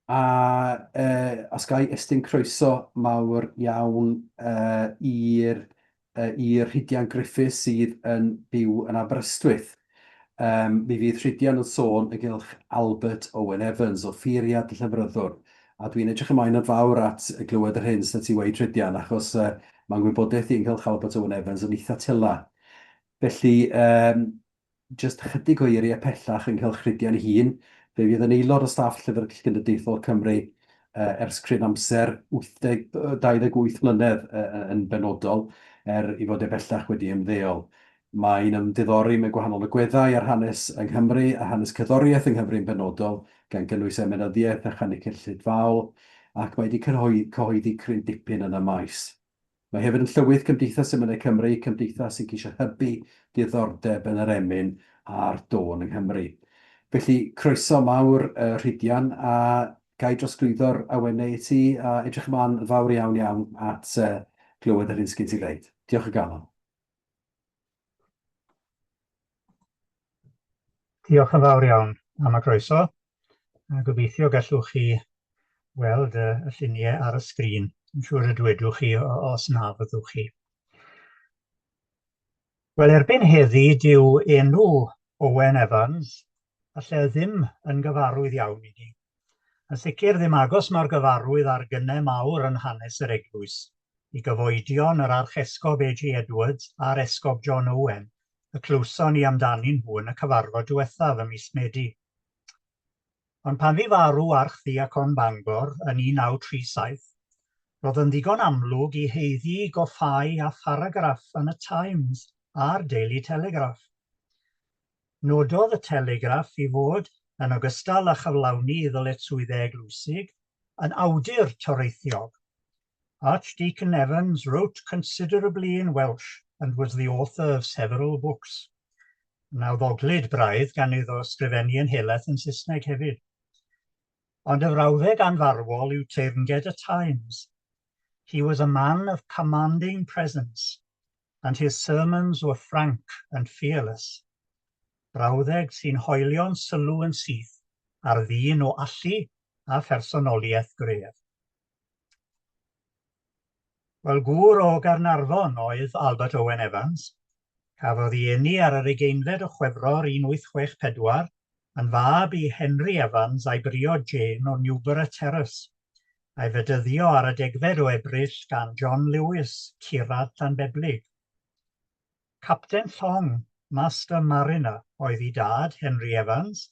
A os ga i estyn croeso mawr iawn i'r i'r Rhidian Griffiths sydd yn byw yn Aberystwyth. Mi fydd Rhidian yn sôn ynghylch Albert Owen Evans, offeiriad llyfryddwr. A dwi'n edrych ymlaen yn fawr at glywed yr hyn sydd ti weud, Rhidian, achos mae ngwybodaeth i ynghylch Albert Owen Evans yn eitha tila. Felly, jyst chydig o eiriau pellach ynghylch Rhidian ei hun. Fe fydd yn aelod o staff Llyfrgell Genedlaethol Cymru ers cryn amser, 80, 28 mlynedd yn benodol, er ei fod e bellach wedi ymddeol. Mae'n ymddiddori mewn gwahanol agweddau ar hanes yng Nghymru a hanes cerddoriaeth yng Nghymru yn benodol, gan gynnwys emynyddiaeth a chanu cynulleidfaol, ac mae wedi cyhoeddi cryn dipyn yn y maes. Mae hefyd yn Llywydd Cymdeithas Emynau Cymru, cymdeithas sy'n ceisio hybu diddordeb yn yr emyn a'r dôn yng Nghymru. Felly, croeso mawr, Rhidian, a ga i drosglwyddo'r awenau i ti, a edrych ymlaen yn fawr iawn iawn at glywed yr hyn sgyn ti ddeud. Diolch o galon. Diolch yn fawr iawn am y croeso. A gobeithio gallwch chi weld y, y lluniau ar y sgrin. Yn siŵr y dwedwch chi os na fyddwch chi. Wel, erbyn heddi, dyw enw Owen Evans falle ddim yn gyfarwydd iawn i ni. Yn sicr ddim agos mor gyfarwydd â'r gynnau mawr yn hanes yr eglwys, i gyfoedion yr Archesgob AJ Edwards a'r Esgob John Owen, y clywson ni amdanyn nhw yn y cyfarfod diwethaf ym mis Medi. Ond pan fu farw Archddiacon Bangor yn 1937, roedd yn ddigon amlwg i haeddu goffáu â pharagraff yn y Times a'r Daily Telegraph. Nododd y Telegraph ei fod, yn ogystal â chyflawni ei ddyletswyddau eglwysig, yn awdur toreithiog. Archdeacon Evans wrote considerably in Welsh and was the author of several books. Yn nawddoglyd braidd gan iddo ysgrifennu yn helaeth yn Saesneg hefyd. Ond y frawddeg anfarwol yw teyrnged y Times. He was a man of commanding presence, and his sermons were frank and fearless. Brawddeg sy'n hoelio'n sylw yn syth ar ddyn o allu a phersonoliaeth gref. Wel, gŵr o Gaernarfon oedd Albert Owen Evans. Cafodd ei eni ar yr ugeinfed o Chwefror 1864, yn fab i Henry Evans a'i briod Jane o Newborough Terrace, a'i fedyddio ar y degfed o Ebrill gan John Lewis, curad Llanbeblig. Capten llong, Master Mariner, oedd ei dad, Henry Evans,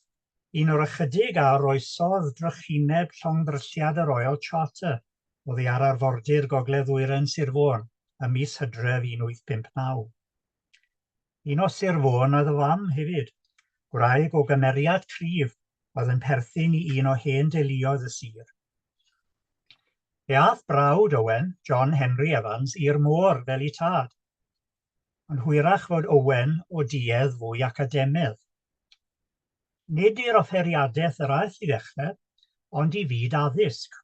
un o'r ychydig a oroesodd drychineb llongddrylliad y Royal Charter oddi ar arfordir gogledd-ddwyrain Sir Fôn ym mis Hydref 1859. Un o Sir Fôn oedd y fam hefyd, gwraig o gymeriad cryf oedd yn perthyn i un o hen deuluoedd y sir. Fe aeth brawd Owen, John Henry Evans, i'r môr fel ei tad, ond hwyrach fod Owen o duedd fwy academedd. Nid i'r offeiriadaeth yr aeth i ddechrau, ond i fyd addysg.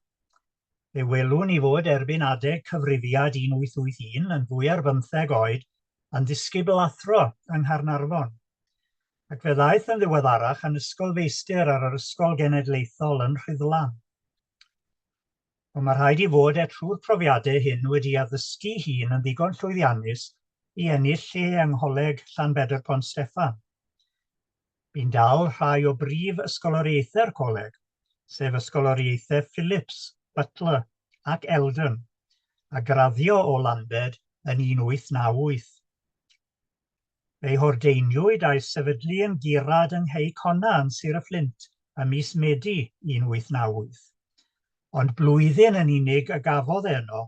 Fe welwn i fod erbyn adeg cyfrifiad 1881 yn fwy ar bymtheg oed yn ddisgybl athro yng Nghaernarfon, ac fe ddaeth yn ddiweddarach yn ysgolfeistr ar yr Ysgol Genedlaethol yn Rhuddlan. Ond mae rhaid i fod e trwy'r profiadau hyn wedi addysgu hun yn ddigon llwyddiannus i ennill lle yng Ngholeg Llanbedr Pont Steffan. Bu'n dal rhai o brif ysgoloriaethau'r coleg, sef ysgoloriaethau Phillips, Butler ac Eldon, a graddio o Lanbed yn 1898. Fe'i hordeiniwyd a'i sefydlu yn gurad yng Nghei Connah yn Sir y Fflint ym mis Medi 1898. Ond blwyddyn yn unig y gafodd e yno,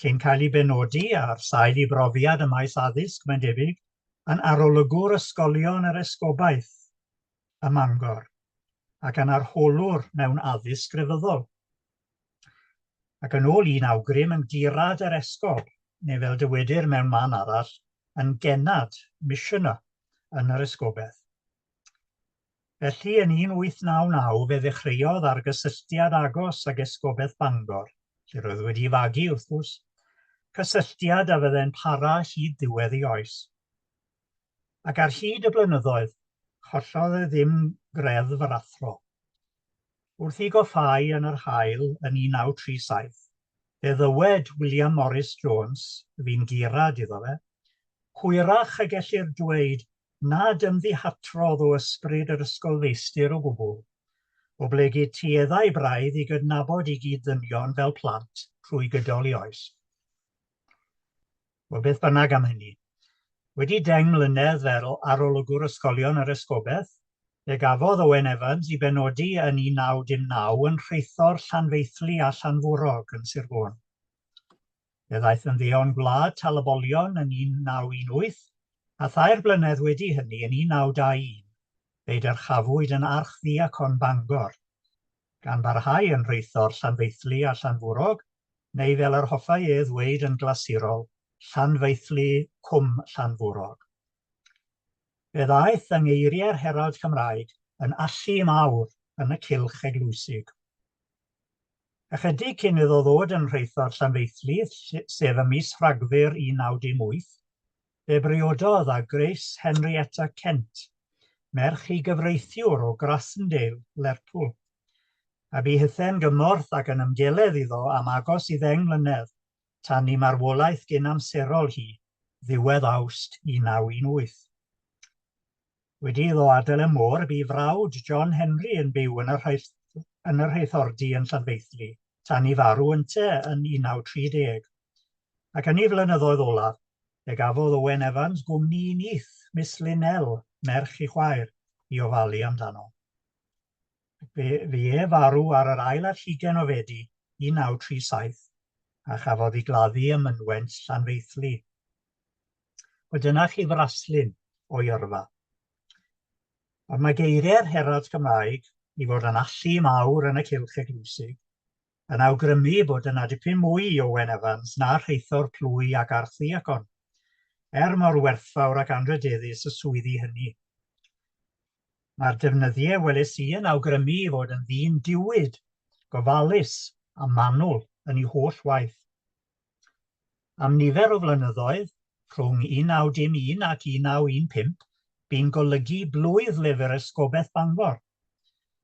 cyn cael ei benodi, ar sail ei brofiad ym maes addysg, mae'n debyg, yn arolygwr ysgolion yr esgobaeth ym Mangor ac yn arholwr mewn addysg grefyddol. Ac yn ôl un awgrym yn gurad yr esgob, neu fel dywedir mewn man arall, yn gennad, missioner, yn yr esgobaeth. Felly yn 1899 fe ddechreuodd ar gysylltiad agos ag Esgobaeth Bangor, lle roedd wedi'i fagu wrth gwrs, cysylltiad a fydde'n para hyd ddiwedd ei oes. Ac ar hyd y blynyddoedd, chollodd e ddim greddf yr athro. Wrth i goffáu yn yr haul yn 1937, fe ddywed William Morris Jones, fu'n gurad iddo fe, hwyrach y gellir dweud nad ymddihatrodd o ysbryd yr ysgolfeistr o gwbl, oblegid tueddai braidd i gydnabod ei gyd-ddynion fel plant trwy gydol ei oes. Wel, beth bynnag am hynny. Wedi 10 mlynedd fel arolygwr ysgolion yr Esgobaeth, fe gafodd Owen Evans i benodi yn 1919 yn rheithor Llanfaethlu a Llanfwrog yn Sir Fôn. Fe ddaeth yn ddeon gwlad Tal-y-bolion yn 1918, a thair blynedd wedi hynny yn 1921, fe'i dyrchafwyd yn Archddiacon Bangor, gan barhau yn rheithor Llanfaethlu a Llanfwrog, neu fel yr hoffai e ddweud yn glasurol, Llanfaethlu Cwm Llanfwrog. Fe ddaeth yng ngeiriau'r Herald Cymraeg yn allu mawr yn y cylch eglwysig. Ychydig cyn iddo ddod yn rheithor Llanfaethlu, sef ym mis Rhagfyr 1918, fe briododd â Grace Henrietta Kent, merch i gyfreithiwr o Grassendale, Lerpwl. A bu hithe'n gymorth ac yn ymgeledd iddo am agos i ddeng mlynedd, tan i marwolaeth gyn-amserol hi, ddiwedd Awst 1918. Wedi iddo adael y môr, bu frawd John Henry yn byw yn y yn y rheithordy yn Llanfaethlu, tan i farw ynte yn 1930. Ac yn ei flynyddoedd olaf, fe gafodd Owen Evans gwmni i nith, Miss Linnell, merch ei chwaer, i ofalu amdano. Fe fu e farw ar yr ail ar hugain o Fedi 1937, a chafodd ei gladdu ym mynwent Llanfaethlu. Wel, dyna chi fraslun o'i yrfa. Ond mae geiriau'r Herald Cymraeg i fod yn allu mawr yn y cylch eglwysig yn awgrymu bod yna dipyn mwy i Owen Evans na rheithor plwy ac archddiacon, er mor werthfawr ac anrhydeddus y swyddi hynny. Mae'r defnyddiau weles i yn awgrymu i fod yn ddyn diwyd, gofalus a manwl yn ei holl waith. Am nifer o flynyddoedd, rhwng 1911 ac 1915, bu'n golygu blwydd-lyfr Esgobaeth Bangor,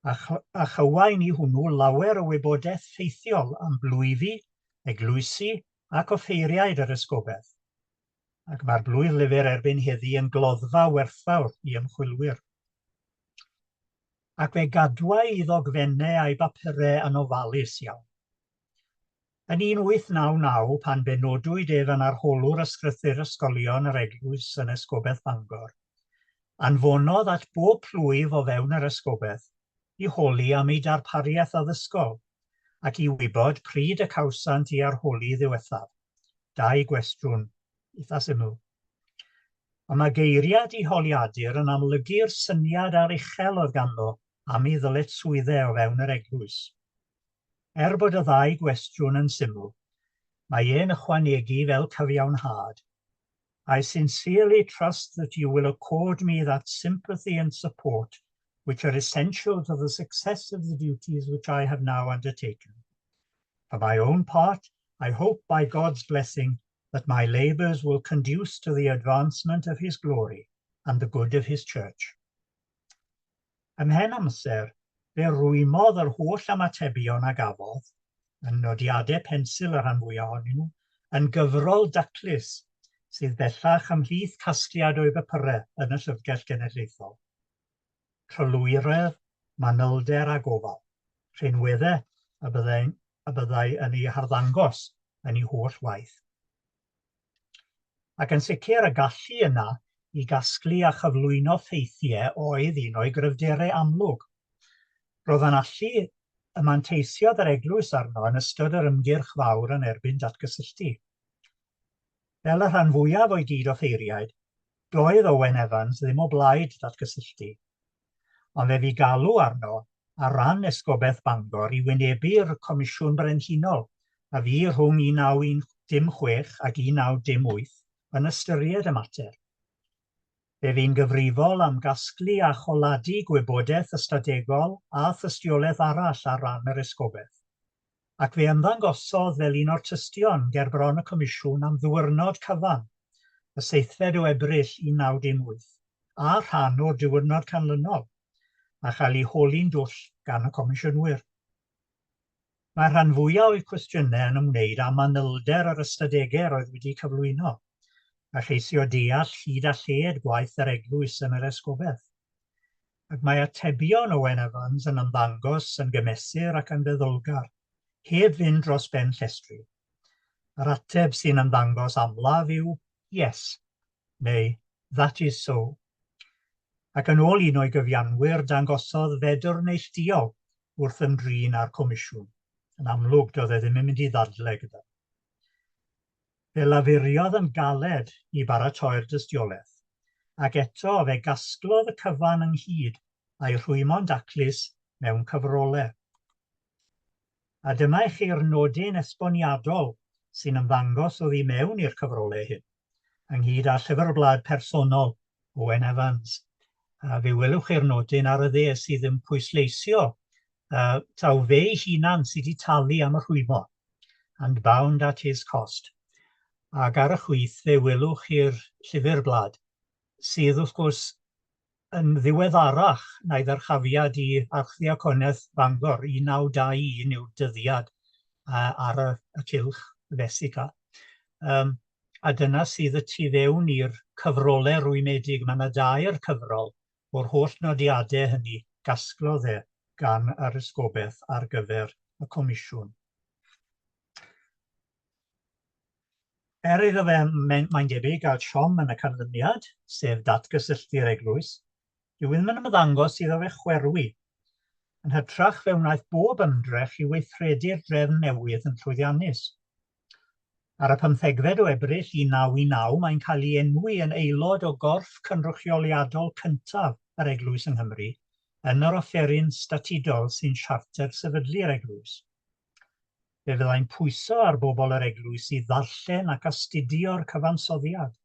a, a chywain i hwnnw lawer o wybodaeth ffeithiol am blwyfi, eglwysi ac offeiriaid yr esgobaeth. Ac mae'r blwydd-lyfr erbyn heddi yn gloddfa werthfawr i ymchwilwyr. Ac fe gadwai i ddogfennau a'i bapurau yn ofalus iawn. Yn 1899, pan benodwyd ef yn arholwr ysgrythur ysgolion yr eglwys yn Esgobaeth Bangor, anfonodd at bob plwyf o fewn yr esgobaeth i holi am eu darpariaeth addysgol ac i wybod pryd y cawsant i arholi ddiwethaf. Dau gwestiwn eitha syml. Ond mae geiriad i holiadur yn amlygu'r syniad aruchel oedd ganddo am ei ddyletswyddau o fewn yr eglwys. Er bod y ddau gwestiwn yn syml, mae e'n ychwanegu fel cyfiawnhad, I sincerely trust that you will accord me that sympathy and support which are essential to the success of the duties which I have now undertaken. For my own part, I hope by God's blessing that my labours will conduce to the advancement of his glory and the good of his church. Ymhen amser, fe rwymodd yr holl ymatebion a gafodd, yn nodiadau pensil y rhan fwyaf ohonyn nhw, yn gyfrol daclus sydd bellach ymhlith casgliad o'i bapurau yn y Llyfrgell Genedlaethol. Trylwyredd, manylder a gofal, rhinweddau y byddai, y byddai yn eu harddangos yn ei holl waith. Ac yn sicr y gallu yna i gasglu a chyflwyno ffeithiau oedd un o'i gryfderau amlwg. Roedd yn allu y manteisiodd yr eglwys arno yn ystod yr ymgyrch fawr yn erbyn datgysylltu. Fel y rhan fwyaf o'i gyd-offeiriaid, doedd Owen Evans ddim o blaid datgysylltu. Ond fe fu galw arno ar ran Esgobaeth Bangor i wynebu'r Comisiwn Brenhinol a fu rhwng 1916 ac 1918 yn ystyried y mater. Fe fu'n gyfrifol am gasglu a choladu gwybodaeth ystadegol a thystiolaeth arall ar ran yr esgobaeth, ac fe ymddangosodd fel un o'r tystion ger bron y Comisiwn am ddiwrnod cyfan, y seithfed o Ebrill 1918, a rhan o'r diwrnod canlynol. a chael ei holi'n dwll gan y comisiynwyr. Mae'r rhan fwyaf o'u cwestiynau yn ymwneud â manylder yr ystadegau roedd wedi cyflwyno, a cheisio deall hyd a lled gwaith yr eglwys yn yr esgobaeth. Ac mae atebion Owen Evans yn ymddangos yn gymesur ac yn feddylgar, heb fynd dros ben llestri. Yr ateb sy'n ymddangos amlaf yw 'yes' neu 'that is so'. Ac yn ôl un o'i gyfianwyr, dangosodd fedr neilltuol wrth ymdrin â'r Comisiwn. Yn amlwg, doedd e ddim yn mynd i ddadle gyda nhw. Fe lafuriodd yn galed i baratoi'r dystiolaeth, ac eto fe gasglodd y cyfan ynghyd a'i rhwymo'n daclus mewn cyfrolau. A dyma i chi'r nodyn esboniadol sy'n ymddangos oddi mewn i'r cyfrolau hyn, ynghyd â llyfr gwlad personol Owen Evans. A fe welwch chi'r nodyn ar y dde sydd yn pwysleisio uh, taw fe'i hunan sydd wedi talu am y rhwymo, and bound at his cost. Ac ar y chwith fe welwch chi'r llyfr gwlad, sydd wrth gwrs yn ddiweddarach na'i ddyrchafiad i Archddiaconiaeth Bangor, 1921 yw'r dyddiad ar y, y cylch, y vesica. Um, a dyna sydd y tu fewn i'r cyfrolau rwymedig. Mae yna dair cyfrol o'r holl nodiadau hynny gasglodd e gan yr esgobaeth ar gyfer y comisiwn. Er iddo fe, mae'n debyg, gael siom yn y canlyniad, sef datgysylltu'r eglwys, dyw e ddim yn ymddangos iddo fe chwerwi. Yn hytrach, fe wnaeth bob ymdrech i weithredu'r drefn newydd yn llwyddiannus. Ar y pymthegfed o Ebrill 1919 mae'n cael ei enwi yn aelod o gorff cynrychioliadol cyntaf yr Eglwys yng Nghymru yn yr offeryn statudol sy'n siarter sefydlu'r eglwys. Fe fyddai'n pwyso ar bobl yr eglwys i ddarllen ac astudio'r cyfansoddiad,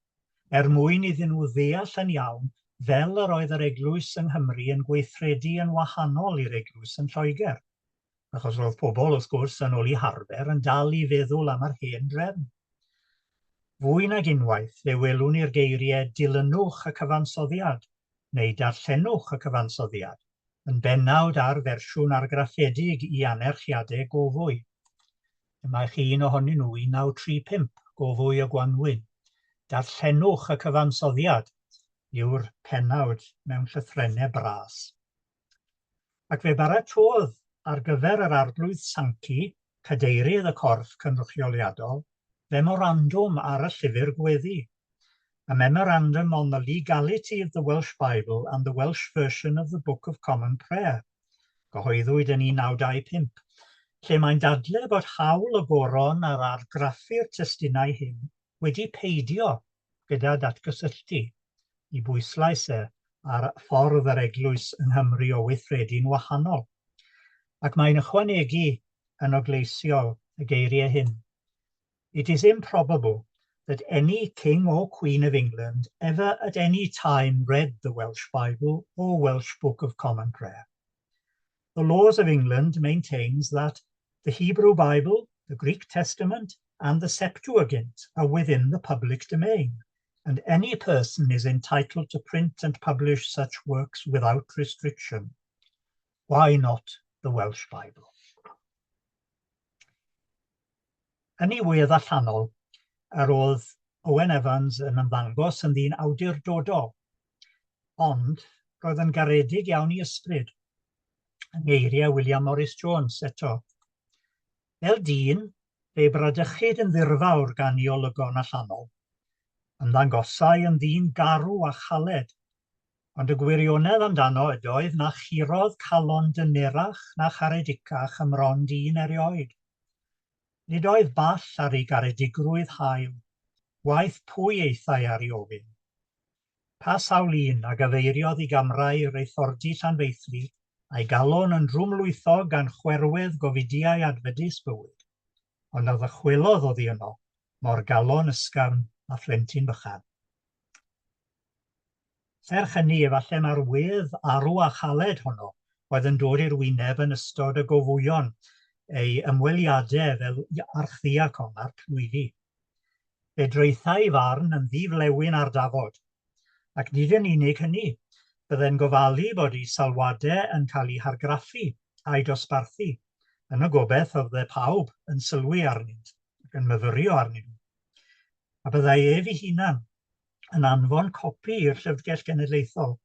er mwyn iddyn nhw ddeall yn iawn fel yr oedd yr eglwys yng Nghymru yn gweithredu yn wahanol i'r eglwys yn Lloegr, achos roedd pobl, wrth gwrs, yn ôl eu harfer, yn dal i feddwl am yr hen drefn. Fwy nag unwaith, fe welwn ni'r geiriau 'dilynwch y cyfansoddiad' neu 'darllenwch y cyfansoddiad'. yn bennawd ar fersiwn argraffedig i anerchiadau Gofwy. Dyma i chi un ohonyn nhw, 1935, Gofwy y Gwanwyn. Darllenwch y cyfansoddiad yw'r pennawd mewn llythrennau bras. Ac fe baratôdd ar gyfer yr Arglwydd Sankey, cadeirydd y corff cynrychioliadol, femorandwm ar y llyfr gweddi. A Memorandum on the Legality of the Welsh Bible and the Welsh Version of the Book of Common Prayer, gyhoeddwyd yn 1925, lle mae'n dadle bod hawl y goron ar argraffu'r testunau hyn wedi peidio gyda datgysylltu, i bwyslais e ar ffordd yr Eglwys yng Nghymru o weithredu'n wahanol. Ac mae'n ychwanegu yn ogleisiol y geiriau hyn. It is improbable that any king or queen of England ever at any time read the Welsh Bible or Welsh Book of Common Prayer. The laws of England maintains that the Hebrew Bible, the Greek Testament, and the Septuagint are within the public domain, and any person is entitled to print and publish such works without restriction. Why not the Welsh Bible? Yn ei wedd allanol, yr oedd Owen Evans yn ymddangos yn ddyn awdurdodol, ond roedd yn garedig iawn i ysbryd, yng ngeiriau William Morris Jones eto. Fel dyn, fe'i bradychid yn ddirfawr gan ei olygon allanol. Ymddangosai yn ddyn garw a chaled, ond y gwirionedd amdano ydoedd na churodd calon dynerach na charedicach ym mron dyn erioed. Nid oedd ball ar ei garedigrwydd hael, waeth pwy aethai ar ei ofyn. Pa sawl un a gyfeiriodd i gamrau reithordy Llanfaethlu, a'i galon yn drwmlwythog gan chwerwedd gofidiau adfydus bywyd, ond na ddychwelodd oddi yno mor galon ysgafn â phlentyn bychan. Serch hynny, efallai mai'r wedd arw a chaled honno oedd yn dod i'r wyneb yn ystod y gofwyon, ei ymweliadau fel archddiacon â'r plwyfi. Fe draethai ei farn yn ddi-flewyn ar dafod. Ac nid yn unig hynny, Bydde'n gofalu bod ei salwadau yn cael eu hargraffu a'u dosbarthu, yn y gobaith y bydde pawb yn sylwi arnynt ac yn myfyrio arnyn nhw. A byddai ef ei hunan yn anfon copi i'r Llyfrgell Genedlaethol.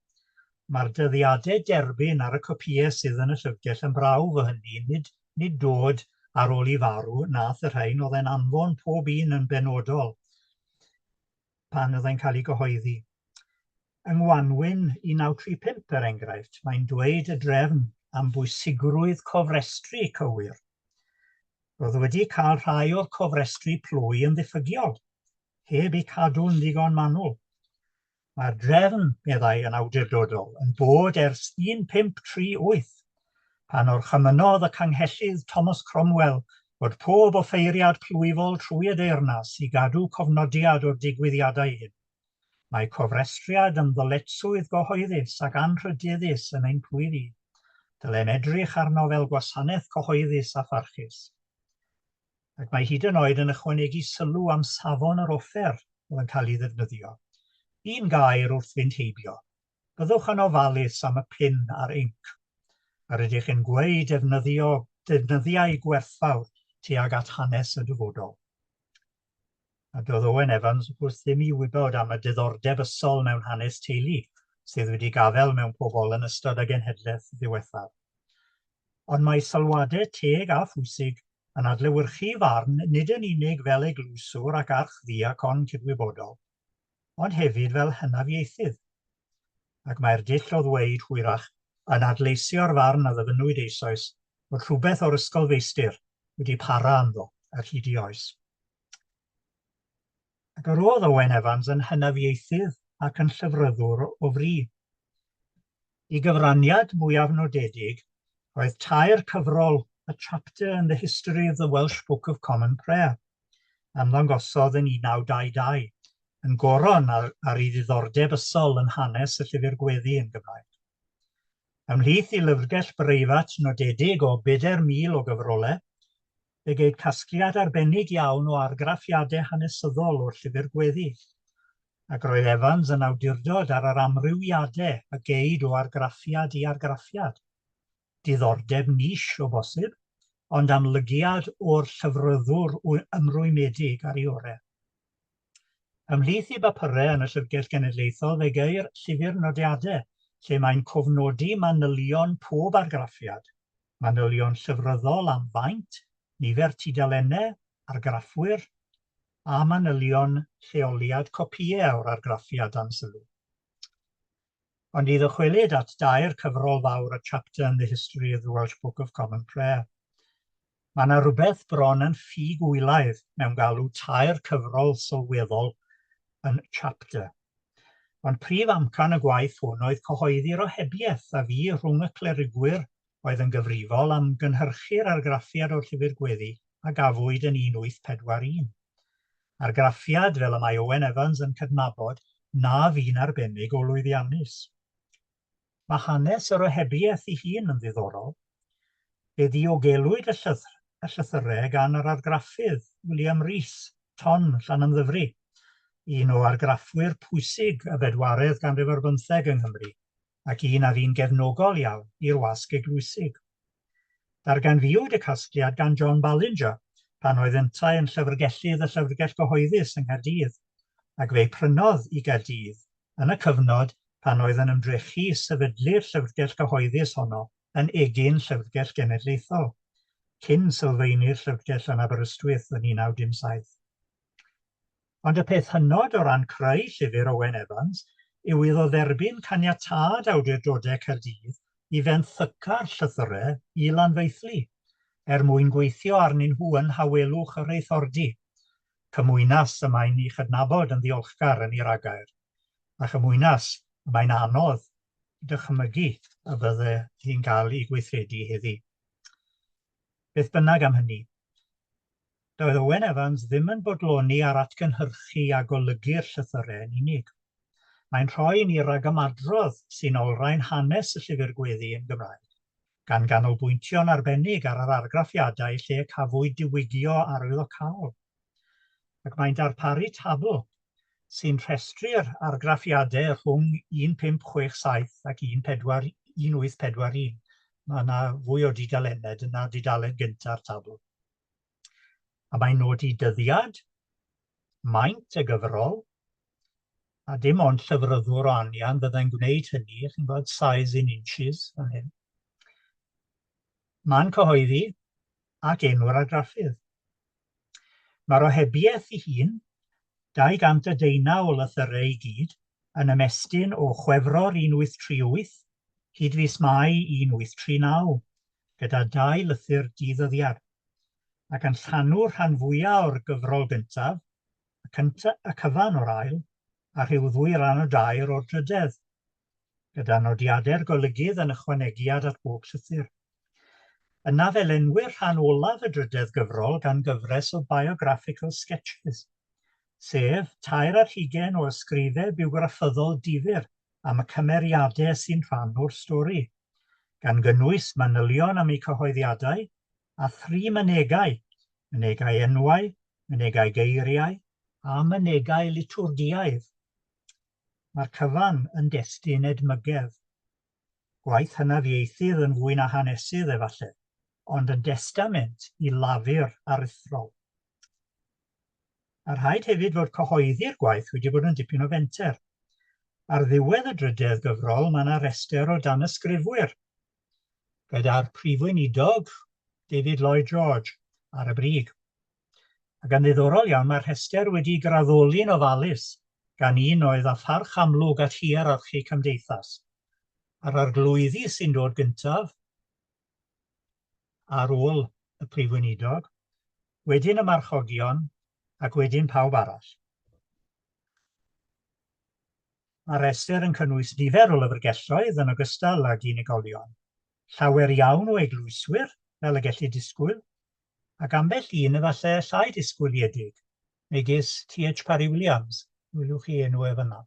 Mae'r dyddiadau derbyn ar y copïau sydd yn y llyfrgell yn brawf o hynny, nid, nid dod ar ôl i farw nath y rhain, oedd e'n anfon pob un yn benodol pan oedd e'n cael ei gyhoeddi. Yng Ngwanwyn 1935, er enghraifft, mae'n dweud y drefn am bwysigrwydd cofrestru cywir. Roedd wedi cael rhai o'r cofrestru plwy yn ddiffygiol, heb eu cadw'n ddigon manwl. Mae'r drefn, meddai yn awdurdodol, yn bod ers 1538, pan orchymynodd y canghellydd Thomas Cromwell fod pob offeiriad plwyfol trwy y deyrnas i gadw cofnodiad o'r digwyddiadau hyn. Mae cofrestriad yn ddyletswydd gyhoeddus ac anrhydeddus yn ein plwyfi. Dylem edrych arno fel gwasanaeth cyhoeddus a pharchus. Ac mae hyd yn oed yn ychwanegu sylw am safon yr offer oedd yn cael ei ddefnyddio. Un gair wrth fynd heibio. Byddwch yn ofalus am y pin a'r inc. Yr ydych yn gweu defnyddio defnyddiau gwerthfawr tuag at hanes y dyfodol. A doedd Owen Evans, wrth gwrs, ddim i wybod am y diddordeb ysol mewn hanes teulu sydd wedi gafael mewn pobl yn ystod y genhedlaeth ddiwethaf. Ond mae sylwadau teg a phwysig yn adlewyrchu farn nid yn unig fel eglwyswr ac archddiacon cydwybodol, ond hefyd fel hynafieithydd. Ac mae'r dull o ddweud, hwyrach, yn adleisio'r farn a ddyfynnwyd eisoes fod rhywbeth o'r ysgolfeistr wedi para ynddo ar hyd ei oes. Ac yr oedd Owen Evans yn hynafieithydd ac yn llyfryddwr o fri. Ei gyfraniad mwyaf nodedig oedd tair cyfrol A Chapter in the History of the Welsh Book of Common Prayer, ymddangosodd yn 1922, yn goron ar, ar ei ddiddordeb ysol yn hanes y llyfr gweddi yn Gymraeg. Ymhlith ei lyfrgell breifat nodedig o 4,000 o gyfrolau, fe geid casgliad arbennig iawn o argraffiadau hanesyddol o'r llyfr gweddi, ac roedd Evans yn awdurdod ar yr amrywiadau a geid o argraffiad i argraffiad. Diddordeb niche o bosib, ond amlygiad o'r llyfryddwr ymrwymedig ar ei orau. Ymhlith ei bapurau yn y Llyfrgell Genedlaethol fe geir llyfr nodiadau lle mae'n cofnodi manylion pob argraffiad, manylion llyfryddol am faint, nifer tudalennau, argraffwyr, a manylion lleoliad copïau o'r argraffiad dan sylw. Ond i ddychwelyd at dair cyfrol fawr A Chapter in the History of the Welsh Book of Common Prayer, mae yna rhywbeth bron yn ffug-wylaidd mewn galw tair cyfrol sylweddol yn chapter. Ond prif amcan y gwaith hwn oedd cyhoeddi'r ohebiaeth a fu rhwng y clerigwyr oedd yn gyfrifol am gynhyrchu'r argraffiad o'r Llyfr Gweddi a gafwyd yn 1841. Argraffiad, fel y mae Owen Evans yn cydnabod, na fu'n arbennig o lwyddiannus. Mae hanes yr ohebiaeth ei hun yn ddiddorol. Fe ddiogelwyd y llythr, y llythyrau gan yr argraffydd, William Rees, Ton, Llanymddyfri, un o argraffwyr pwysig y bedwaredd ganrif ar bymtheg yng Nghymru, ac un a fu'n gefnogol iawn i'r wasg eglwysig. Darganfuwyd y casgliad gan John Ballinger pan oedd yntau yn llyfrgellydd y Llyfrgell Gyhoeddus yng Nghaerdydd, ac fe'i prynodd i Gaerdydd yn y cyfnod pan oedd yn ymdrechu i sefydlu'r llyfrgell gyhoeddus honno yn egin Llyfrgell Genedlaethol, cyn sylfaenu'r llyfrgell yn Aberystwyth yn 1917. Ond y peth hynod o ran creu llyfr Owen Evans yw iddo dderbyn caniatâd awdurdodau Caerdydd i fenthyca'r llythyrau i Lanfaethlu, er mwyn gweithio arnyn nhw yn nhawelwch y rheithordy, cymwynas y mae'n ei chydnabod yn ddiolchgar yn ei ragair, a chymwynas y mae'n anodd dychmygu y bydde hi'n cael ei gweithredu heddi. Beth bynnag am hynny, Doedd Owen Evans ddim yn bodloni ar atgynhyrchu a golygu'r llythyrau yn unig. Mae'n rhoi i ni ragymadrodd sy'n olrhain hanes y Llyfr Gweddi yn Gymraeg, gan ganolbwyntio'n arbennig ar yr argraffiadau lle cafwyd diwygio arwyddocaol. Ac mae'n darparu tabl. sy'n rhestru'r argraffiadau rhwng 1567 ac 1841. Mae yna fwy o dudalennau, dyna dudalen gynta'r tabl. A mae'n nodi dyddiad, maint y gyfrol, a dim ond llyfryddwr o anian fyddai'n gwneud hynny, chi'n gweld size in inches fan hyn. Man cyhoeddi ac enw'r argraffydd. Mae'r ohebiaeth ei hun, 219 o lythyrau i gyd, yn ymestyn o Chwefror 1838 hyd fis Mai 1839, gyda dau lythyr di-ddyddiad, ac yn llanw'r rhan fwyaf o'r gyfrol gyntaf, y cyntaf, y cyfan o'r ail, a rhyw ddwy ran o dair o'r drydedd, gyda nodiadau'r golygydd yn ychwanegiad at bob llythyr. Yna fe lenwir rhan olaf y drydedd gyfrol gan gyfres o biographical sketches, sef tair ar hugain o ysgrifau bywgraffyddol difyr am y cymeriadau sy'n rhan o'r stori, gan gynnwys manylion am eu cyhoeddiadau a thri mynegai, mynegai enwau, mynegai geiriau a mynegai litwrgïaidd. Mae'r cyfan yn destun edmygedd. Gwaith hynafieithydd yn fwy na hanesydd, efallai, ond yn destament i lafur aruthrol. A rhaid hefyd fod cyhoeddi'r gwaith wedi bod yn dipyn o fenter. Ar ddiwedd y drydedd gyfrol mae yna restr o danysgrifwyr, gyda'r Prif Weinidog, David Lloyd George, ar y brig. Ac yn ddiddorol iawn, mae'r rhestr wedi'i graddoli'n ofalus gan un oedd â pharch amlwg at hierarchi cymdeithas. A'r arglwyddi sy'n dod gyntaf ar ôl y Prif Weinidog, wedyn y marchogion ac wedyn pawb arall. Mae'r rhestr yn cynnwys nifer o lyfrgelloedd yn ogystal ag unigolion, llawer iawn o eglwyswyr, fel y gellid disgwyl, ac ambell un efallai llai disgwyliedig, megis TH Parry Williams, welwch chi enw e fan'na.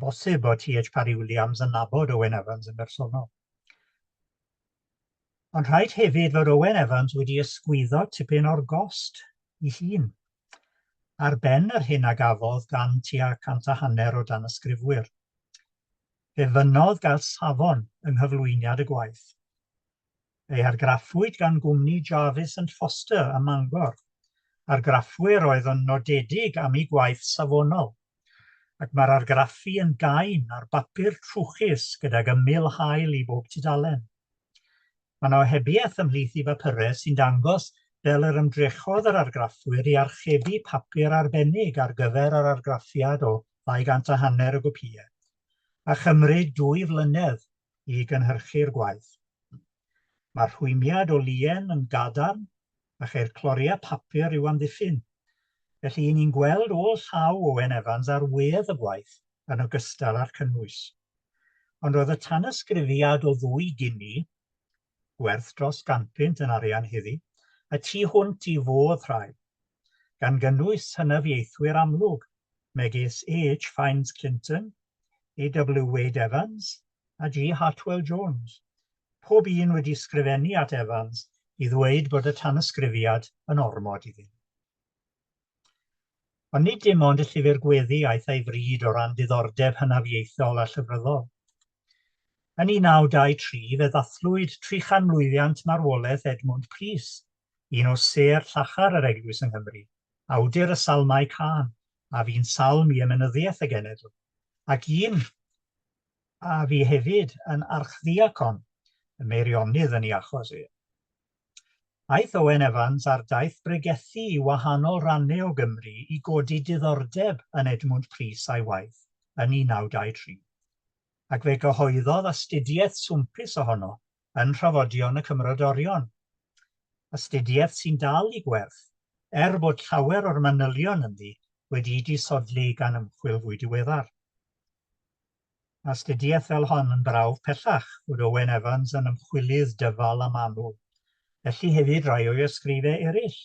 Bosib bod TH Parry Williams yn nabod Owen Evans yn bersonol. Ond rhaid hefyd fod Owen Evans wedi ysgwyddo tipyn o'r gost i hun, ar ben yr hyn a gafodd gan tua 150 o danysgrifwyr. Fe fynnodd gael safon yng nghyflwyniad y gwaith. Fe'i argraffwyd gan gwmni Jarvis and Foster ym Mangor. Argraffwyr oedd yn nodedig am eu gwaith safonol, ac mae'r argraffu yn gain ar bapur trwchus gydag ymyl hael i bob tudalen. Mae 'na ohebiaeth ymhlith ei bapurau sy'n dangos fel yr ymdrechodd yr argraffwyr i archebu papur arbennig ar gyfer yr argraffiad o 250 o gopïau, a chymryd dwy flynedd i gynhyrchu'r gwaith. Mae'r rhwymiad o lien yn gadarn a cheir cloriau papur i'w amddiffyn. Felly, 'y ni'n gweld ôl llaw Owen Evans ar wedd y gwaith yn ogystal â'r cynnwys. Ond roedd y tanysgrifiad o ddwy gini, gwerth dros ganpunt yn arian heddi, y tu hwnt i fodd rhai, gan gynnwys hynafiaethwyr amlwg, megis AH Fiennes Clinton, AW Wade Evans a G Hartwell Jones, pob un wedi sgrifennu at Evans i ddweud bod y tanysgrifiad yn ormod iddyn nhw. Ond nid dim ond y llyfr gweddi aeth â'i fryd o ran diddordeb hynafiaethol a llyfryddol. Yn 1923 fe ddathlwyd trichanmlwyddiant marwolaeth Edmwnd Prys, un o sêr llachar yr Eglwys yng Nghymru, awdur y Salmau Cân, a fu'n salm i ymenyddiaeth y genedl, ac un a fu hefyd yn archddiacon, y Meirionnydd yn ei achos e. Aeth Owen Evans ar daith bregethu i wahanol rannau o Gymru i godi diddordeb yn Edmwnd Prys a'i waith yn 1923, ac fe gyhoeddodd astudiaeth swmpus ohono yn Nhrafodion y Cymrodorion, astudiaeth sy'n dal i gwerth, er bod llawer o'r manylion ynddi wedi'u disodli gan ymchwil fwy diweddar. Mae astudiaeth fel hon yn brawf pellach fod Owen Evans yn ymchwilydd dyfal a manwl, felly hefyd rai o'i ysgrifau eraill,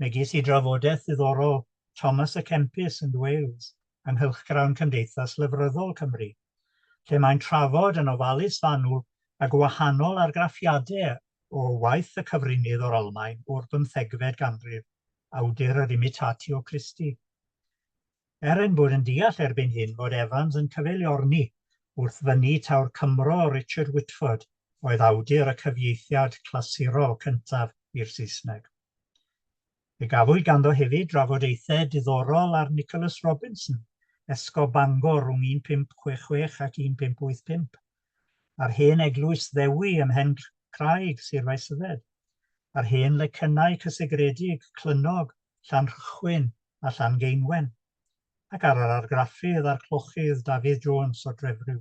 megis ei drafodaeth ddiddorol Thomas a Kempis and Wales yng nghylchgrawn Cymdeithas Lyfryddol Cymru, lle mae'n trafod yn ofalus fanwl y gwahanol argraffiadau o waith y cyfrinydd o'r Almaen o'r bymthegfed ganrif, awdur yr Imitatio Christi. Er ein bod yn deall erbyn hyn fod Evans yn cyfeiliorni wrth fynnu taw'r Cymro Richard Whitford oedd awdur y cyfieithiad clasurol cyntaf i'r Saesneg. Fe gafwyd ganddo hefyd drafodaethau diddorol ar Nicholas Robinson, Esgob Bangor rhwng 1566 ac 1585, a'r hen eglwys Ddewi ym Mhen-craig, Sir Faesyfed, a'r hen lecynnau cysegredig Clynnog, Llanrhychwyn a Llangeinwen, ac ar yr argraffydd a'r clochydd Dafydd Jones o Drefriw.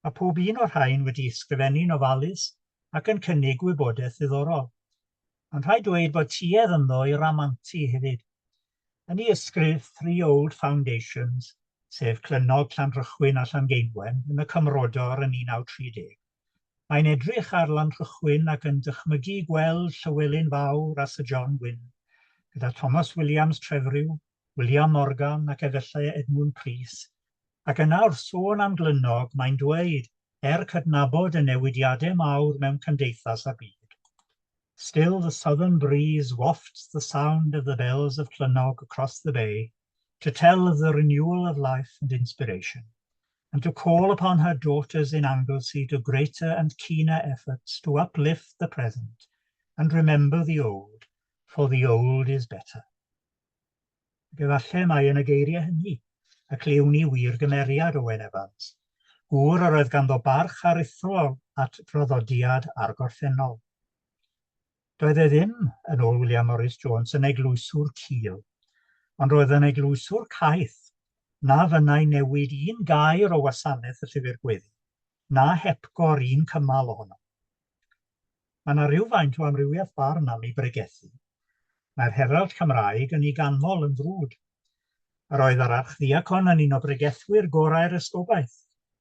Mae pob un o'r rhain wedi ysgrifennu'n ofalus ac yn cynnig gwybodaeth ddiddorol. Ond rhaid dweud bod tuedd ynddo i ramantu hefyd. Yn ei ysgrif Three Old Foundations, sef Clynnog, Llanrhychwyn a Llangeinwen, yn y Cymrodor yn 1930, Mae'n edrych ar Lanrhychwyn ac yn dychmygu gweld Llywelyn Fawr a Sir John Wynn, gyda Thomas Williams Trefriw, William Morgan ac efallai Edmwnd Prys, ac yna wrth sôn am Glynnog mae'n dweud, er cydnabod y newidiadau mawr mewn cymdeithas a byd, Still the southern breeze wafts the sound of the bells of Clynnog across the bay to tell of the renewal of life and inspiration, and to call upon her daughters in Anglesey to greater and keener efforts to uplift the present and remember the old, for the old is better. Ac efallai mai yn y geiriau hynny y clywn ni wir gymeriad Owen Evans, gŵr yr oedd ganddo barch aruthrol at draddodiad a'r gorffennol. Doedd e ddim, yn ôl William Morris Jones, yn eglwyswr cul, ond roedd yn eglwyswr caeth, na fynnai newid un gair o wasanaeth y Llyfr Gweddi, na hepgor un cymal ohono. Mae 'na rywfaint o amrywiaeth barn am ei bregethu. Mae'r Herald Cymraeg yn ei ganmol yn frwd. Yr oedd yr Archddiacon yn un o bregethwyr gorau'r esgobaeth,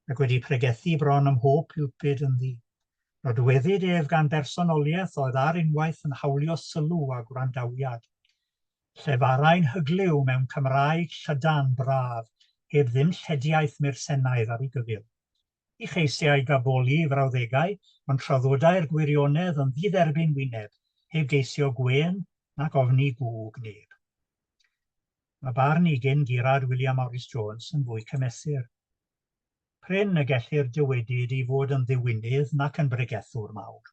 ac wedi pregethu bron ym mhob pulpud ynddi. Nodweddid ef gan bersonoliaeth oedd ar unwaith yn hawlio sylw a gwrandawiad. Llefarai'n hyglyw mewn Cymraeg llydan, braf, heb ddim llediaith mursenaidd ar ei gyfyl. Ni cheisiai gaboli ei frawddegau, ond traddodai'r gwirionedd yn ddidderbyn wyneb, heb geisio gwên nac ofni gwg neb. Mae barn ei gyn-gurad William Morris Jones yn fwy cymesur. Prin y gellir dywedyd ei fod yn ddiwinydd nac yn bregethwr mawr.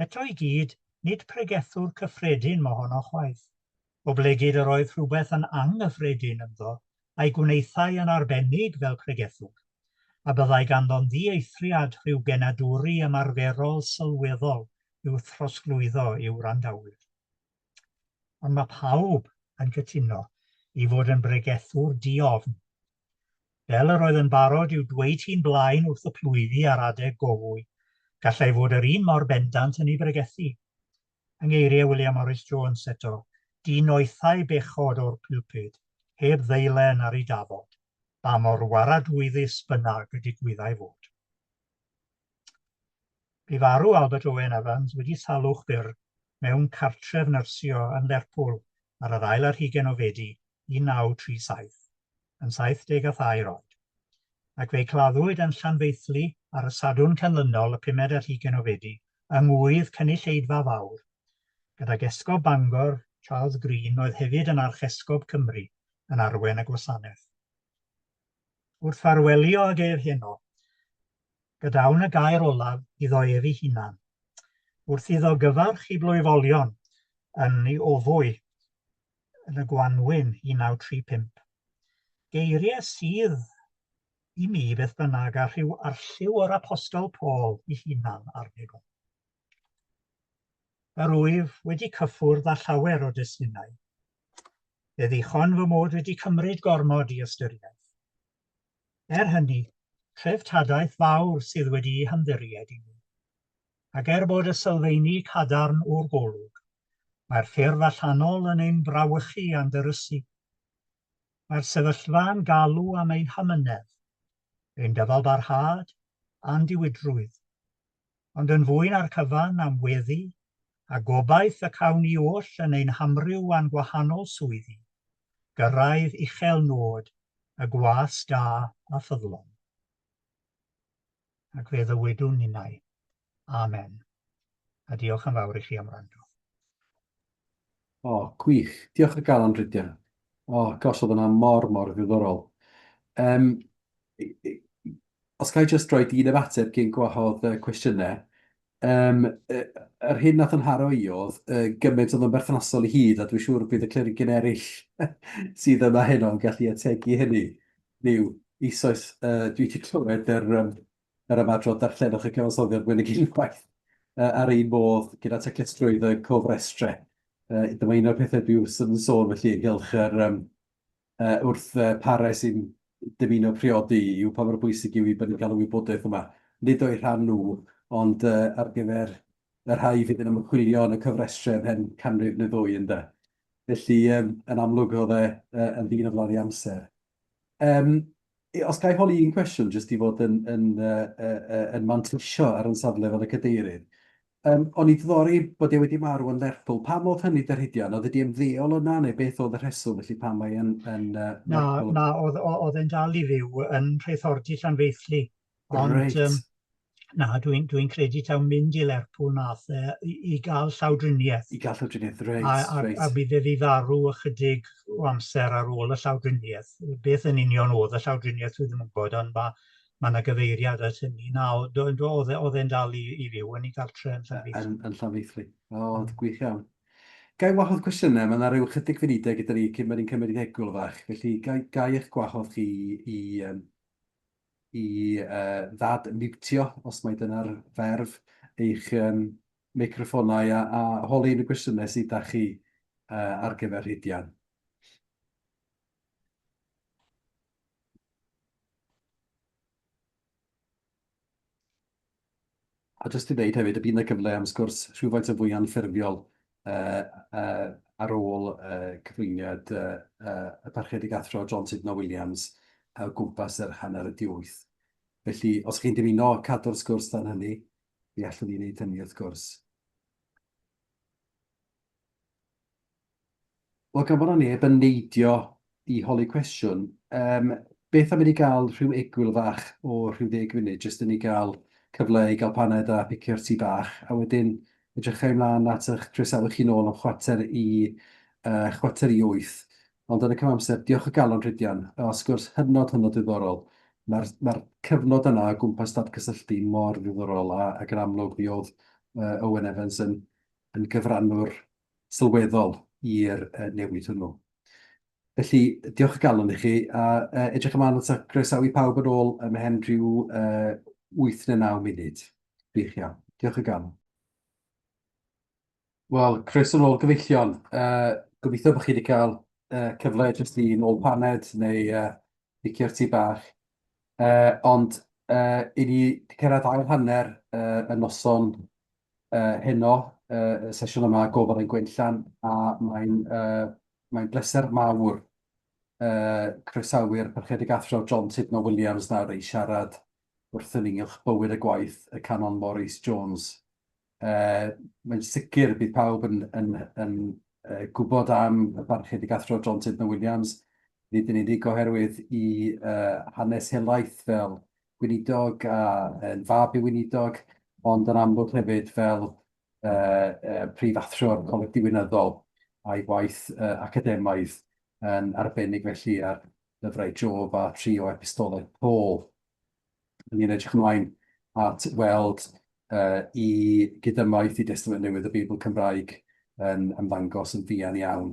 Eto i gyd, nid pregethwr cyffredin mohono chwaith, oblegid yr oedd rhywbeth yn anghyffredin ynddo a'i gwnaethai yn arbennig fel pregethwr, a byddai ganddo'n ddieithriad rhyw genadwri ymarferol sylweddol i'w throsglwyddo i'w wrandawyr. Ond mae pawb yn cytuno ei fod yn bregethwr di-ofn. Fel yr oedd yn barod i'w dweud hi'n blaen wrth y plwyfi ar adeg gofwy, gallai fod yr un mor bendant yn ei bregethu. Yng ngeiriau William Morris Jones eto, dinoethai bechod o'r pulpud, heb ddeilen ar ei dafod, ba mor waradwyddus bynnag y digwyddai fod. Bu farw Albert Owen Evans wedi salwch byr mewn cartref nyrsio yn Lerpwl ar yr ail ar hugain o Fedi 1937, yn 73 oed, ac fe'i claddwyd yn Llanfaethlu ar y Sadwrn canlynol, y pumed ar hugain o Fedi, yng ngŵydd cynulleidfa fawr, gydag Esgob Bangor, Charles Green, oedd hefyd yn Archesgob Cymru, yn arwain y gwasanaeth. Wrth ffarwelio ag ef heno, Gadawn y gair olaf iddo ef ei hunan, wrth iddo gyfarch ei blwyfolion yn ei ofwy yn y gwanwyn 1935. Geiriau sydd i mi beth bynnag â rhyw arlliw o'r Apostol Paul ei hunan arnyn nhw. Yr wyf wedi cyffwrdd â llawer o destunau. Fe ddichon fy mod wedi cymryd gormod i ystyriaeth. Er hynny, treftadaeth fawr sydd wedi'i hymddiried i ni. Ac er bod y sylfeini cadarn o'r golwg, mae'r ffurf allanol yn ein brawychu a'n dyrysu. Mae'r sefyllfa'n galw am ein hamynedd, ein dyfalbarhad a'n diwydrwydd. Ond yn fwy na'r cyfan am weddi a gobaith y cawn ni oll yn ein hamryw a'n gwahanol swyddi, gyrraedd uchel nod y gwas da a ffyddlon. Ac fe ddywedwn ninnau, Amen. A diolch yn fawr i chi am wrando. O, gwych. Diolch o galon, Rhydian. Oh, gosh, oedd hwnna mor, mor ddiddorol. Um, os ga i jyst rhoi un ymateb cyn gwahodd uh, cwestiynau. Um, yr hyn nath yn haro i oedd uh, gymaint oedd yn berthnasol i hyd, a dwi'n siŵr bydd y clerigyn eraill sydd yma heno yn gallu ategu hynny. Niw, eisoes uh, dwi wedi clywed yr, um, yr ymadrodd darllenwch y cyfansoddiad mwy nag unwaith uh, ar un modd gyda taclusrwydd y cofrestre. Uh, dyma un o'r pethau dwi wrth yn sôn felly ynghylch yr, um, uh, wrth uh, parau sy'n dymuno priodi yw pa mor bwysig yw i bod ni'n cael y wybodaeth yma. Nid o'i rhan nhw, ond uh, ar gyfer y rhai fydd yn ymchwilio yn y cyfrestrau ymhen canrif neu ddwy ynde. Felly, um, yn amlwg oedd e uh, yn ddyn o flaen ei amser. Um, os ga i holi un cwestiwn, jyst i fod yn, yn, uh, uh, yn manteisio ar yn safle fel y cadeirydd. Um, o'n i ddiddori bod e wedi marw yn Lerpwl. Pam oedd hynny de Rhydian? Oedd wedi ymddeol yna neu beth oedd y rheswm felly pam mae yn, yn uh, Na, na, oedd, oedd e'n dal i fyw yn Rheithordy Llanfaethlu. Ond Reit. um, na, dwi'n dwi credu taw mynd i Lerpwl nath e i, i gael llawdriniaeth. I gael llawdriniaeth, reit, A, a, reit. a bydd e fi farw ychydig o amser ar ôl y llawdriniaeth. Beth yn union oedd y llawdriniaeth dwi ddim yn gwybod, ond mae ma yna gyfeiriad at hynny. Na, oedd e, oedd e'n dal i, i fyw yn ei gartre yn Llanfaethlu. Yn, yn Llanfaethlu. O, mm. gwych iawn. Ga i wahodd cwestiynau? Mae yna rhyw chydig funudau gyda ni cyn bod ni'n cymryd egwyl fach. Felly, ga, ga i eich gwahodd chi i, um, i uh, ddad-miwtio, os mai dyna'r ferf, eich um, meicroffonau a, a holi unrhyw gwestiynau sydd da chi uh, ar gyfer Rhydian. A jyst i ddeud hefyd, y bydd yna gyfle am sgwrs rhywfaint o fwy anffurfiol uh, uh, ar ôl uh, cyflwyniad uh, uh, y Parchedig Athro John Tudno Williams o gwmpas yr hanner y diwyth. Felly, os chi'n dymuno cadw'r sgwrs dan hynny, mi allwn ni wneud hynny wrth gwrs. Wel, gan bod 'na neb yn neidio i holi cwestiwn, yym, beth am i ni gael rhyw egwyl fach o rhyw ddeg munud, jyst i ni gael cyfle i gael paned a picio'r tŷ bach, a wedyn edrychai ymlaen at eich croesawu chi nôl am chwarter i, uh, chwarter i wyth. Ond yn y cyfamser, diolch o galon Rhydian, o sgwrs hynod, hynod ddiddorol. Mae'r mae cyfnod yna o gwmpas datgysylltu mor ddiddorol, a, ac yn amlwg mi oedd uh, Owen Evans yn, yn gyfrannwr sylweddol i'r newid hwnnw. Felly, diolch o galon i chi, a uh, edrych ymlaen at groesawu pawb yn ôl ymhen rhyw uh, 8 neu 9 munud. Gwych iawn. Diolch o galon. Wel, croeso nôl gyfeillion. Uh, gobeithio bod chi wedi cael uh, cyfle jyst i nôl paned neu uh, picio'r tŷ bach. Uh, ond uh, i ni wedi cyrraedd ail hanner uh, y noson uh, heno, uh, y sesiwn yma, Gofal ein Gwenllian, a mae'n uh, mae bleser mawr uh, croesawu'r Parchedig Athro John Tudno Williams nawr i siarad wrthyn ni ynghylch bywyd a gwaith y Canon Maurice Jones. Uh, mae'n sicr bydd pawb yn, yn, yn uh, gwybod am y Parchedig Athro John Tudno Williams, nid yn unig oherwydd i uh, hanes helaeth fel gweinidog a yn fab i weinidog, ond yn amlwg hefyd fel uh, uh, prif athro'r Coleg Diwinyddol a'i waith uh, academaidd yn arbennig felly ar lyfrau Job a tri o epistolau Paul. Ni'n edrych ymlaen at weld uh, i gydymaith i Destament Newydd y Beibl Cymraeg yn ymddangos yn fuan iawn.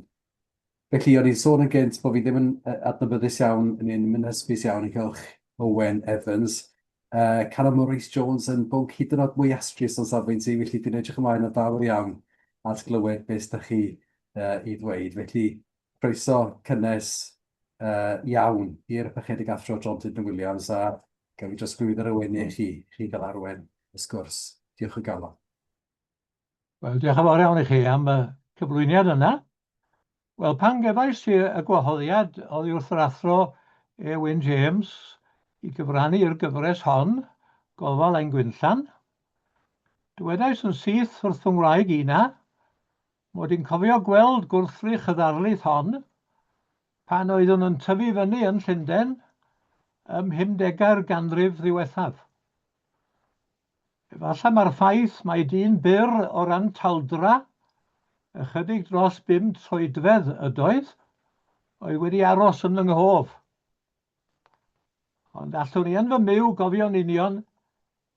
Felly, o'n i'n sôn yn gynt bod fi ddim yn adnabyddus iawn, yn ddim yn hysbys iawn ynghylch Owen Evans. Uh, Canon Maurice Jones yn bwnc hyd yn oed mwy astrus o'n safbwynt i, felly dwi'n edrych ymlaen yn fawr iawn at glywed beth ydych chi uh, i ddweud. Felly, croeso cynnes uh, iawn i'r Parchedig Athro John Tudor Williams a gael fi drosglwyddo'r yr awenau i chi, chi gael arwen y sgwrs. Diolch o galon. Wel, diolch yn fawr iawn i chi am y cyflwyniad yna. Wel, pan gefais i y gwahoddiad oddi wrth yr athro E. Wyn James i gyfrannu i'r gyfres hon, Gofal ein Gwinllan, dywedais yn syth wrth fy ngwraig Ina mod i'n cofio gweld gwrthrych y ddarlith hon pan oeddwn yn tyfu fyny yn Llundain ym mhumdegau'r ganrif ddiwethaf. Efallai mae'r ffaith mai dyn byr o ran taldra, ychydig dros bum troedfedd ydoedd, oedd wedi aros yn fy nghof. Ond allwn i yn fy myw gofio'n union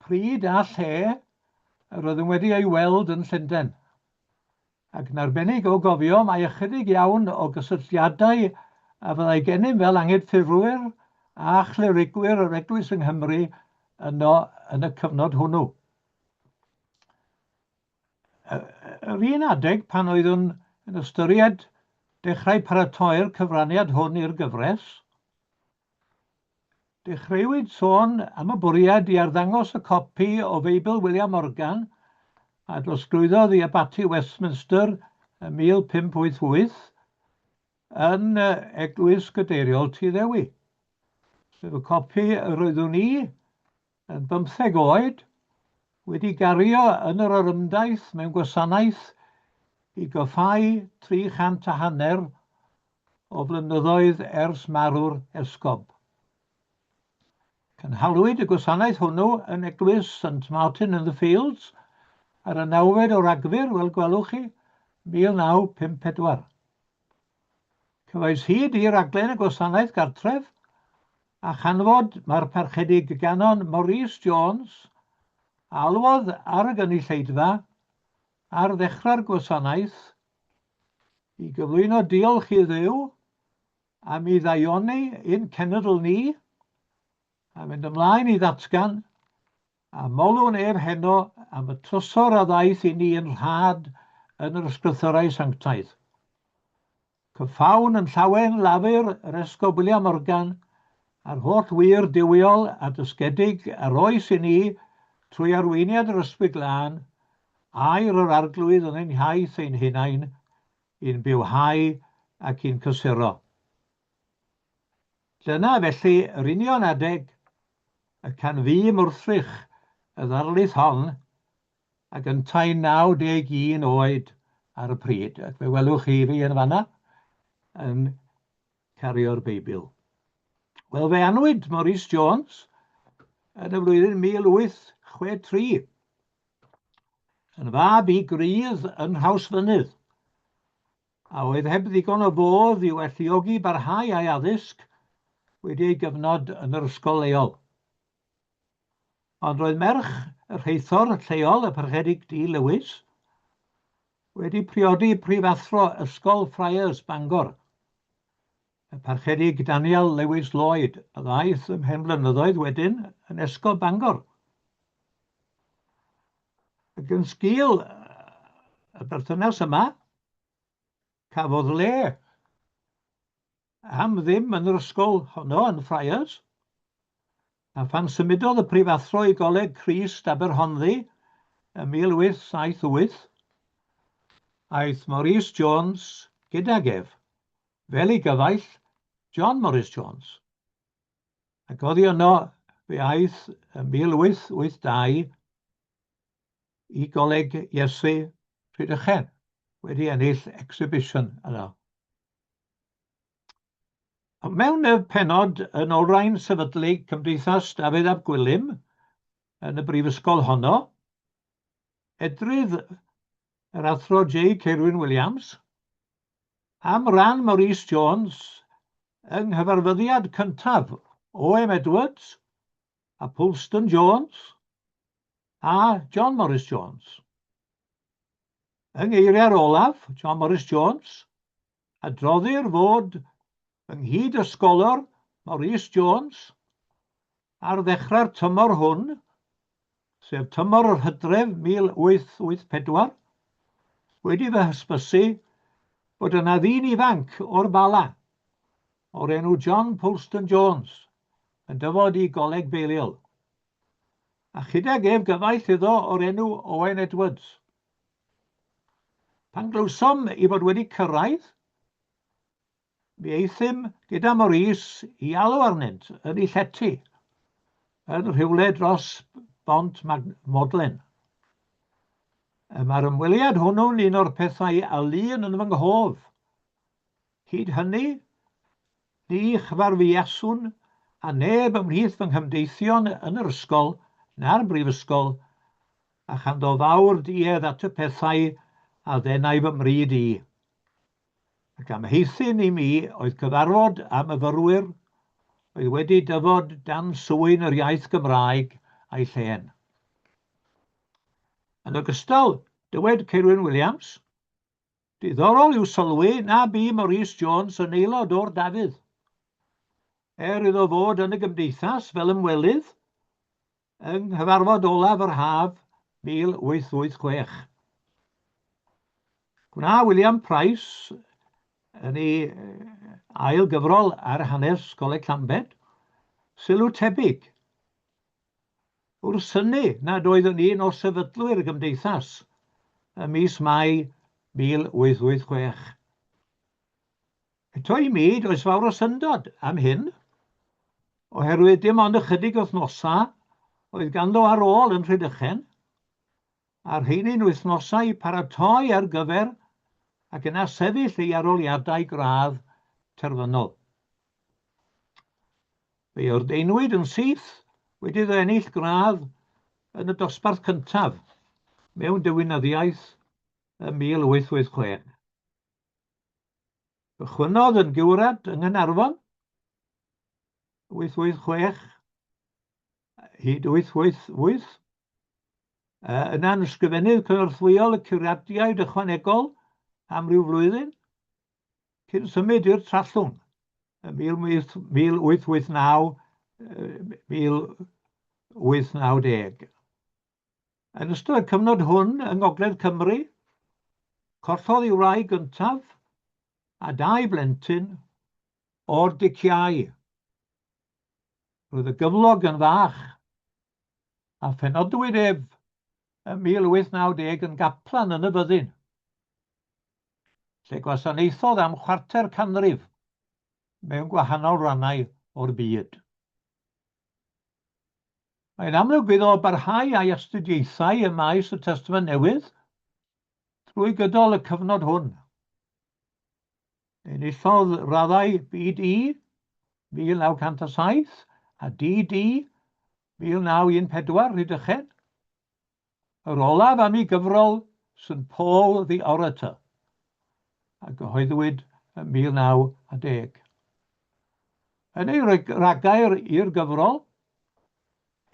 pryd a lle yr oeddwn wedi ei weld yn Llundain. Ac yn arbennig o gofio mai ychydig iawn o gysylltiadau a fyddai gennym fel anghydffurfwyr a chlerigwyr yr Eglwys yng Nghymru yno yn y cyfnod hwnnw. Yr un adeg pan oeddwn yn ystyried dechrau paratoi'r cyfraniad hwn i'r gyfres, dechreuwyd sôn am y bwriad i arddangos y copi o Feibl William Morgan a drosglwyddodd i Abaty Westminster ym 1588 yn Eglwys Gadeiriol Tŷ Ddewi, sef y copi yr oeddwn i yn bymtheg oed, wedi gario yn yr orymdaith mewn gwasanaeth i goffáu 300 a hanner o flynyddoedd ers marw'r esgob. Cynhaliwyd y gwasanaeth hwnnw yn eglwys St Martin in the Fields ar y nawfed o Ragfyr, fel gwelwch chi, 1954. Cefais hyd i raglen y gwasanaeth gartref a chanfod mai'r Parchedig Ganon Maurice Jones a alwodd ar y gynulleidfa ar ddechrau'r gwasanaeth i gyflwyno diolch i Dduw am ei ddaioni i'n cenedl ni a mynd ymlaen i ddatgan A molwn ef heno am y trysor a ddaeth i ni yn rhad yn yr Ysgrythyrau Sanctaidd. Cyffawn yn llawen lafur yr Esgob William Morgan a'r holl wŷr duwiol a dysgedig a roes i ni trwy arweiniad yr Ysbryd Glân, air yr Arglwydd yn ein hiaith ein hunain, i'n bywhau ac i'n cysuro. Dyna, felly, yr union adeg y canfûm wrthrych y ddarlith hon, ac yntau'n 91 oed ar y pryd, ac fe welwch chi fi yn fanna yn cario'r Beibl. Wel, fe anwyd Maurice Jones yn y flwyddyn 1863, yn fab i grydd yn Nhrawsfynydd, a oedd heb ddigon o fodd i'w alluogi barhau â'i addysg wedi ei gyfnod yn yr ysgol leol. Ond roedd merch y rheithor lleol, y Parchedig D. Lewis, wedi priodi prifathro Ysgol Friars, Bangor, y Parchedig Daniel Lewis Lloyd, a ddaeth ymhen blynyddoedd wedyn yn Esgob Bangor. Ac yn sgil y berthynas yma, cafodd le am ddim yn yr ysgol honno yn Friars, a phan symudodd y prifathro i Goleg Crist Aberhonddu ym 1878, aeth Maurice Jones gydag ef, fel ei gyfaill John Morris Jones. Ac oddi yno fe aeth ym 1882 i Goleg Iesu Rhydychen, wedi ennill exhibition yno. Mewn penod yn olrhain sefydlu Cymdeithas Dafydd ap Gwilym yn y brifysgol honno, edrydd yr Athro J. Ceirwyn Williams Am ran Maurice Jones yng nghyfarfyddiad cyntaf O.M. Edwards a Pulston Jones a John Morris Jones. Yng ngeiriau'r olaf, John Morris Jones, adroddir fod fy nghyd-ysgolor Maurice Jones Ar ddechrau'r tymor hwn, sef tymor yr hydref 1884, wedi fy hysbysu bod yna ddyn ifanc o'r Bala, o'r enw John Pulston Jones, yn dyfod i Goleg Balliol, a chydag ef gyfaill iddo o'r enw Owen Edwards. Pan glywsom ei fod wedi cyrraedd, Mi euthum gyda Maurice i alw arnynt yn eu llety, yn rhywle dros Bont Magdalen. Y mae'r ymweliad hwnnw'n un o'r pethau a lun yn fy nghof. Hyd hynny, ni chyfarfuaswn â neb ymhlith fy nghymdeithion yn yr ysgol na'r brifysgol, a chanddo fawr duedd at y pethau a ddenai fy mryd i. Ac amheuthun i mi oedd cyfarfod â myfyrwyr oedd wedi dyfod dan swyn yr iaith Gymraeg a'i llên. Yn ogystal, dywed Ceirwyn Williams, Diddorol yw sylwi na bu Maurice Jones yn aelod o'r Dafydd. Er iddo fod yn y gymdeithas fel ymwelydd yng nghyfarfod olaf yr haf 1886. Gwna William Price yn ei ail gyfrol ar hanes Coleg Llambed sylw tebyg Wrth synnu nad oedd yn un o sefydlwyr y Gymdeithas ym mis Mai 1886. Eto i mi, does fawr o syndod am hyn, oherwydd dim ond ychydig wythnosau oedd ganddo ar ôl yn Rhydychen, a'r rheiny'n wythnosau paratoi ar gyfer ac yna sefyll ei arholiadau gradd terfynol. Fe'i ordeinwyd yn syth wedi iddo ennill gradd yn y dosbarth cyntaf mewn diwinyddiaeth ym 1886. Cychwynnodd yn giwrad yng Nghaernarfon 886 hyd 888, yna'n ysgrifennydd cynorthwyol y curadiaid ychwanegol am ryw flwyddyn, cyn symud i'r Trallwng ym 1889 1890. Yn ystod y cyfnod hwn yng Ngogledd Cymru, collodd ei wraig gyntaf a dau blentyn o'r diciâu. Roedd y gyflog yn fach, a phenodwyd ef ym 1890 yn gaplan yn y fyddin. lle gwasanaethodd am chwarter canrif mewn gwahanol rannau o'r byd. Mae'n amlwg iddo barhau â'i astudiaethau ym maes y Testament Newydd drwy gydol y cyfnod hwn. Enillodd raddau BD 1907 a DD 1914 Rhydychen. Yr olaf am ei gyfrol St Paul the Orator, a gyhoeddwyd ym 1910. Yn ei ragair i'r gyfrol,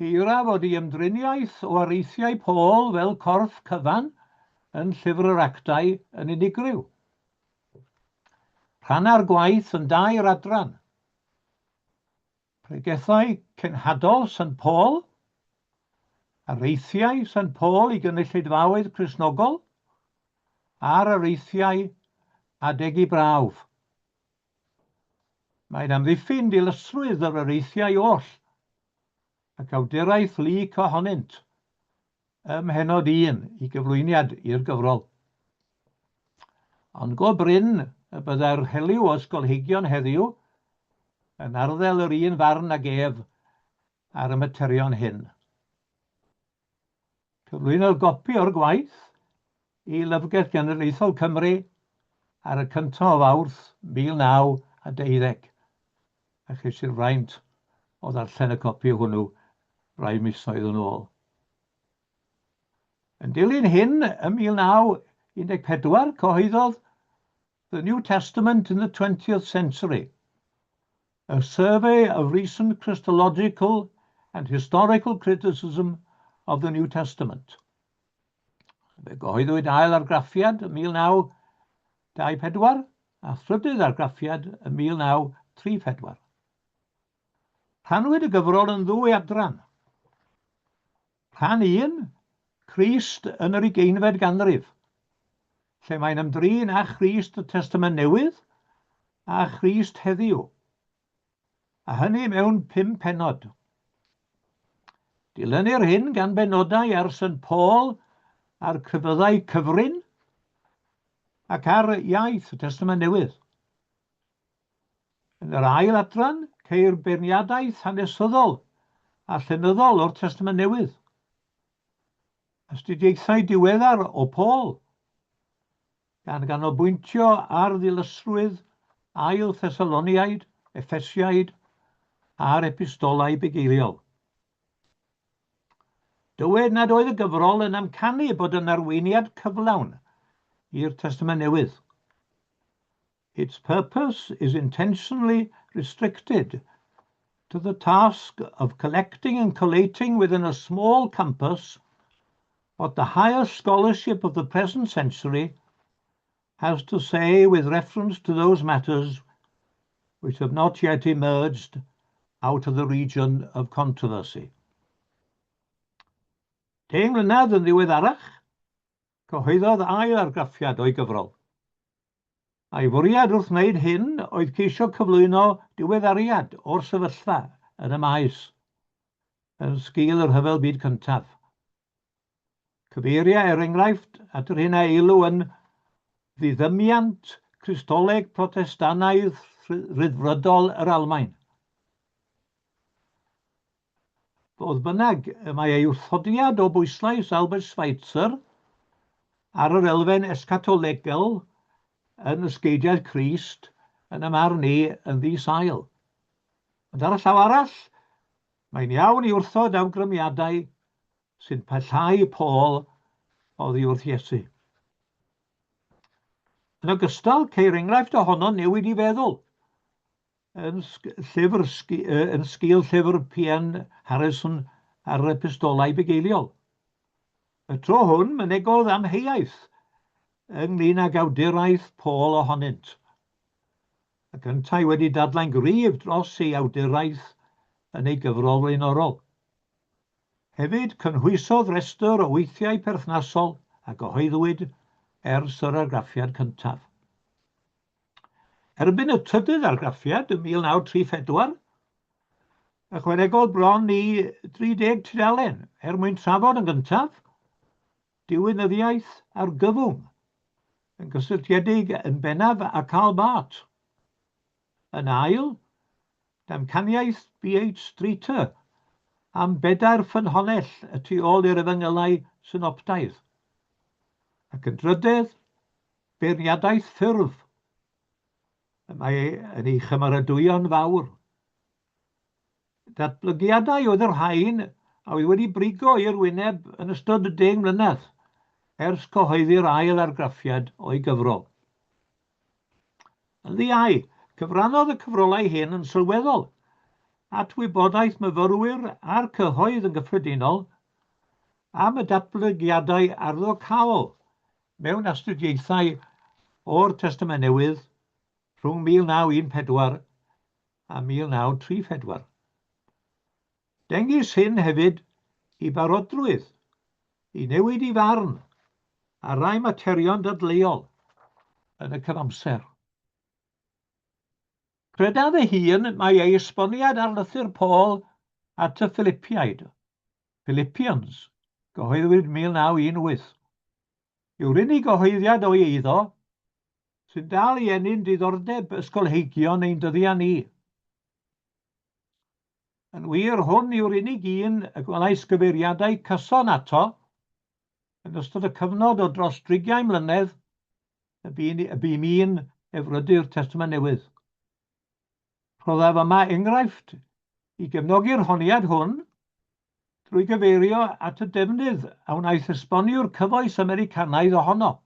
hira fod ei ymdriniaeth o areithiau Paul fel corff cyfan yn Llyfr yr Actau yn unigryw. Rhanna'r gwaith yn dair adran. Pregethau cenhadol Sant Paul, areithiau Sant Paul i gynulleidfaoedd Cristnogol, a'r areithiau adeg i brawf. Mae'n amddiffyn dilysrwydd yr areithiau oll, ac awduraeth Luc ohonynt, ym mhennod un i gyflwyniad i'r gyfrol. Ond go brin y byddai'r rhelyw o ysgolheigion heddiw yn arddel yr un farn ag ef ar y materion hyn. Cyflwynodd gopi o'r gwaith i Lyfrgell Genedlaethol Cymru ar y cyntaf o Fawrth 1912, a ches i'r fraint o ddarllen y copi hwnnw rai misoedd yn ôl. Yn dilyn hyn, ym 1914, cyhoeddodd The New Testament in the Twentieth Century, A Survey of Recent Christological and Historical Criticism of the New Testament. Fe gyhoeddwyd ail argraffiad ym 1924 a thrydydd argraffiad ym 1934. Rhannwyd y gyfrol yn ddwy adran. Rhan 1, Crist yn yr ugeinfed ganrif, lle mae'n ymdrin â Christ y Testament Newydd a Christ heddiw, a hynny mewn pum pennod. Dilynir hyn gan benodau ar St Paul a'r crefyddau cyfrin ac ar iaith y Testament Newydd. Yn yr ail adran, ceir beirniadaeth hanesyddol a llenyddol o'r Testament Newydd, astudiaethau diweddar o Paul, gan ganolbwyntio ar ddilysrwydd Ail Thessaloniaid, Effesiaid a'r Epistolau Bugeiliol. Dywed nad oedd y gyfrol yn amcanu bod yn arweiniad cyflawn i'r Testament Newydd. Its purpose is intentionally restricted to the task of collecting and collating within a small compass what the highest scholarship of the present century has to say with reference to those matters which have not yet emerged out of the region of controversy. Deng mlynedd yn ddiweddarach, cyhoeddodd ail argraffiad o'i gyfrol. A'i fwriad wrth wneud hyn oedd ceisio cyflwyno diweddariad o'r sefyllfa yn y maes yn sgil y Rhyfel Byd Cyntaf. Cyfeiria, er enghraifft, at yr hyn a eilw yn ddiddymiant Cristoleg Protestannaidd Rhyddfrydol yr Almaen. Fodd bynnag, y mae ei wrthodiad o bwyslais Albert Schweitzer ar yr elfen eschatolegol yn ysgeidiaeth Crist yn 'y marn i yn ddi-sail. Ond ar y llaw arall, mae'n iawn i wrthod awgrymiadau sy'n pellhau Paul oddi wrth Iesu. Yn ogystal, ceir enghraifft ohono newid i feddwl Yn llyfr, yn sgil llyfr P.N. Harrison ar yr Epistolau Bugeiliol. Y tro hwn, mynegodd amheuaeth ynglŷn ag awduraeth Paul ohonynt, ac yntau wedi dadlau'n gryf dros ei awduraeth yn ei gyfrol flaenorol. Hefyd, cynhwysodd restr o weithiau perthnasol a gyhoeddwyd ers yr argraffiad cyntaf. Erbyn y trydydd argraffiad ym 1934, ychwanegodd bron i 30 tudalen er mwyn trafod yn gyntaf diwinyddiaeth argyfwng yn gysylltiedig yn bennaf â Karl Barth. Yn ail, damcaniaeth BH Streeter am bedair ffynhonnell y tu ôl i'r Efengylau Synoptaidd. Ac yn drydedd, Beirniadaeth ffurf y mae yn ei chymeradwyo'n fawr. Datblygiadau oedd y rhain a oedd wedi brigo i'r wyneb yn ystod y 10 mlynedd ers cyhoeddi'r ail argraffiad o'i gyfrol. Yn ddiau, cyfrannodd y cyfrolau hyn yn sylweddol at wybodaeth myfyrwyr a'r cyhoedd yn gyffredinol am y datblygiadau arwyddocaol mewn astudiaethau o'r Testament Newydd rhwng 1914 a 1934. Dengys hyn hefyd i barodrwydd i newid i farn ar rai materion dadleuol yn y cyfamser. Credaf fy hun mai ei esboniad ar lythyr Paul at y Philipiaid, Philippians, gyhoeddwyd 1918, yw'r unig gyhoeddiad o'i eiddo sy'n dal i ennyn diddordeb ysgolheigion ein dyddiau ni. Yn wir, hwn yw'r unig un y gwelais gyfeiriadau cyson ato yn ystod y cyfnod o dros drigiau mlynedd y bu mi'n efrydu'r Testament Newydd. Rhoddaf yma enghraifft i gefnogi'r honiad hwn drwy gyfeirio at y defnydd a wnaeth esboniwr cyfoes Americanaidd ohono.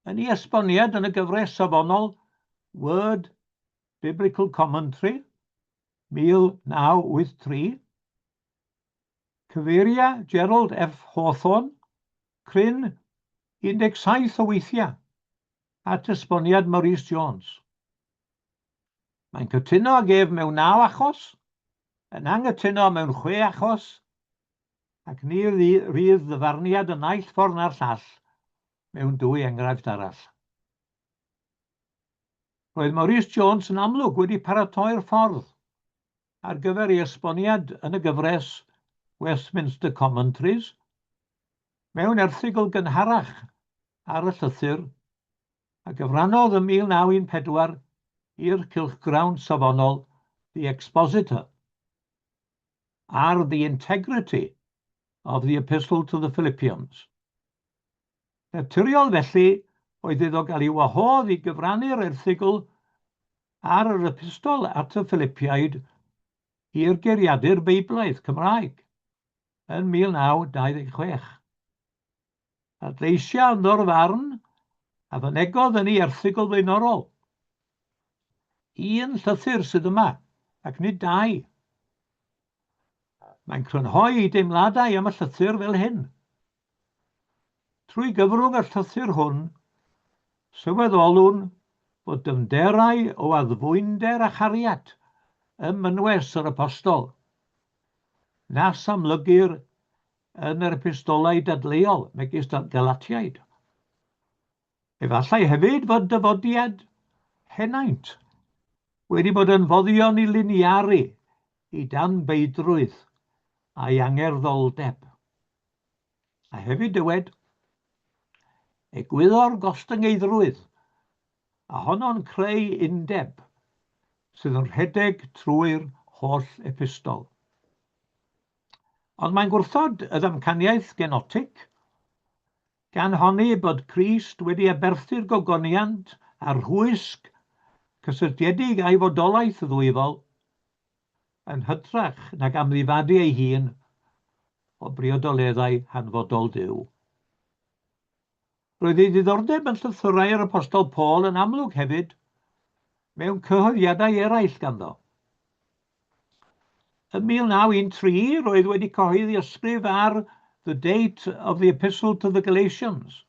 Yn ei esboniad yn y gyfres safonol Word Biblical Commentary 1983, cyfeiria Gerald F. Hawthorne cryn 17 o weithiau at esboniad Maurice Jones. Mae'n cytuno ag ef mewn naw achos, yn anghytuno mewn chwe achos, ac ni rydd ddyfarniad y naill ffordd na'r llall mewn dwy enghraifft arall. Roedd Maurice Jones yn amlwg wedi paratoi'r ffordd ar gyfer ei esboniad yn y gyfres Westminster Commentaries mewn erthygl gynharach ar y llythyr a gyfrannodd ym 1914 i'r cylchgrawn safonol The Expositor ar The Integrity of the Epistle to the Philippians. Naturiol felly oedd iddo gael ei wahodd i gyfrannu'r erthygl ar yr Epistol at y Philipiaid i'r Geiriadur Beiblaidd Cymraeg yn 1926. Adleisia ynddo'r farn a fynegodd yn ei erthygl flaenorol. Un llythyr sydd yma, ac nid dau. Mae'n crynhoi ei deimladau am y llythyr fel hyn. Trwy gyfrwng y llythyr hwn, sylweddolwn fod dyfnderau o addfwynder a chariad ym mynwes yr apostol, nas amlygir yn yr epistolau dadleuol, megis Galatiaid. Efallai hefyd fod dyfodiad henaint wedi bod yn foddion i liniaru ei danbeidrwydd a'i angerddoldeb. A hefyd dywed, egwyddor gostyngeiddrwydd, a honno'n creu undeb sydd yn rhedeg trwy'r holl epistol. Ond mae'n gwrthod y ddamcaniaeth genotig, gan honni bod Crist wedi aberthu'r gogoniant a'r rhwysg cysylltiedig â'i fodolaeth ddwyfol, yn hytrach nag amddifadu ei hun o briodoleddau hanfodol Duw. Roedd ei ddiddordeb yn llythyrau'r Apostol Paul yn amlwg hefyd mewn cyhoeddiadau eraill ganddo. Ym 1913 roedd wedi cyhoeddi ysgrif ar The Date of the Epistle to the Galatians,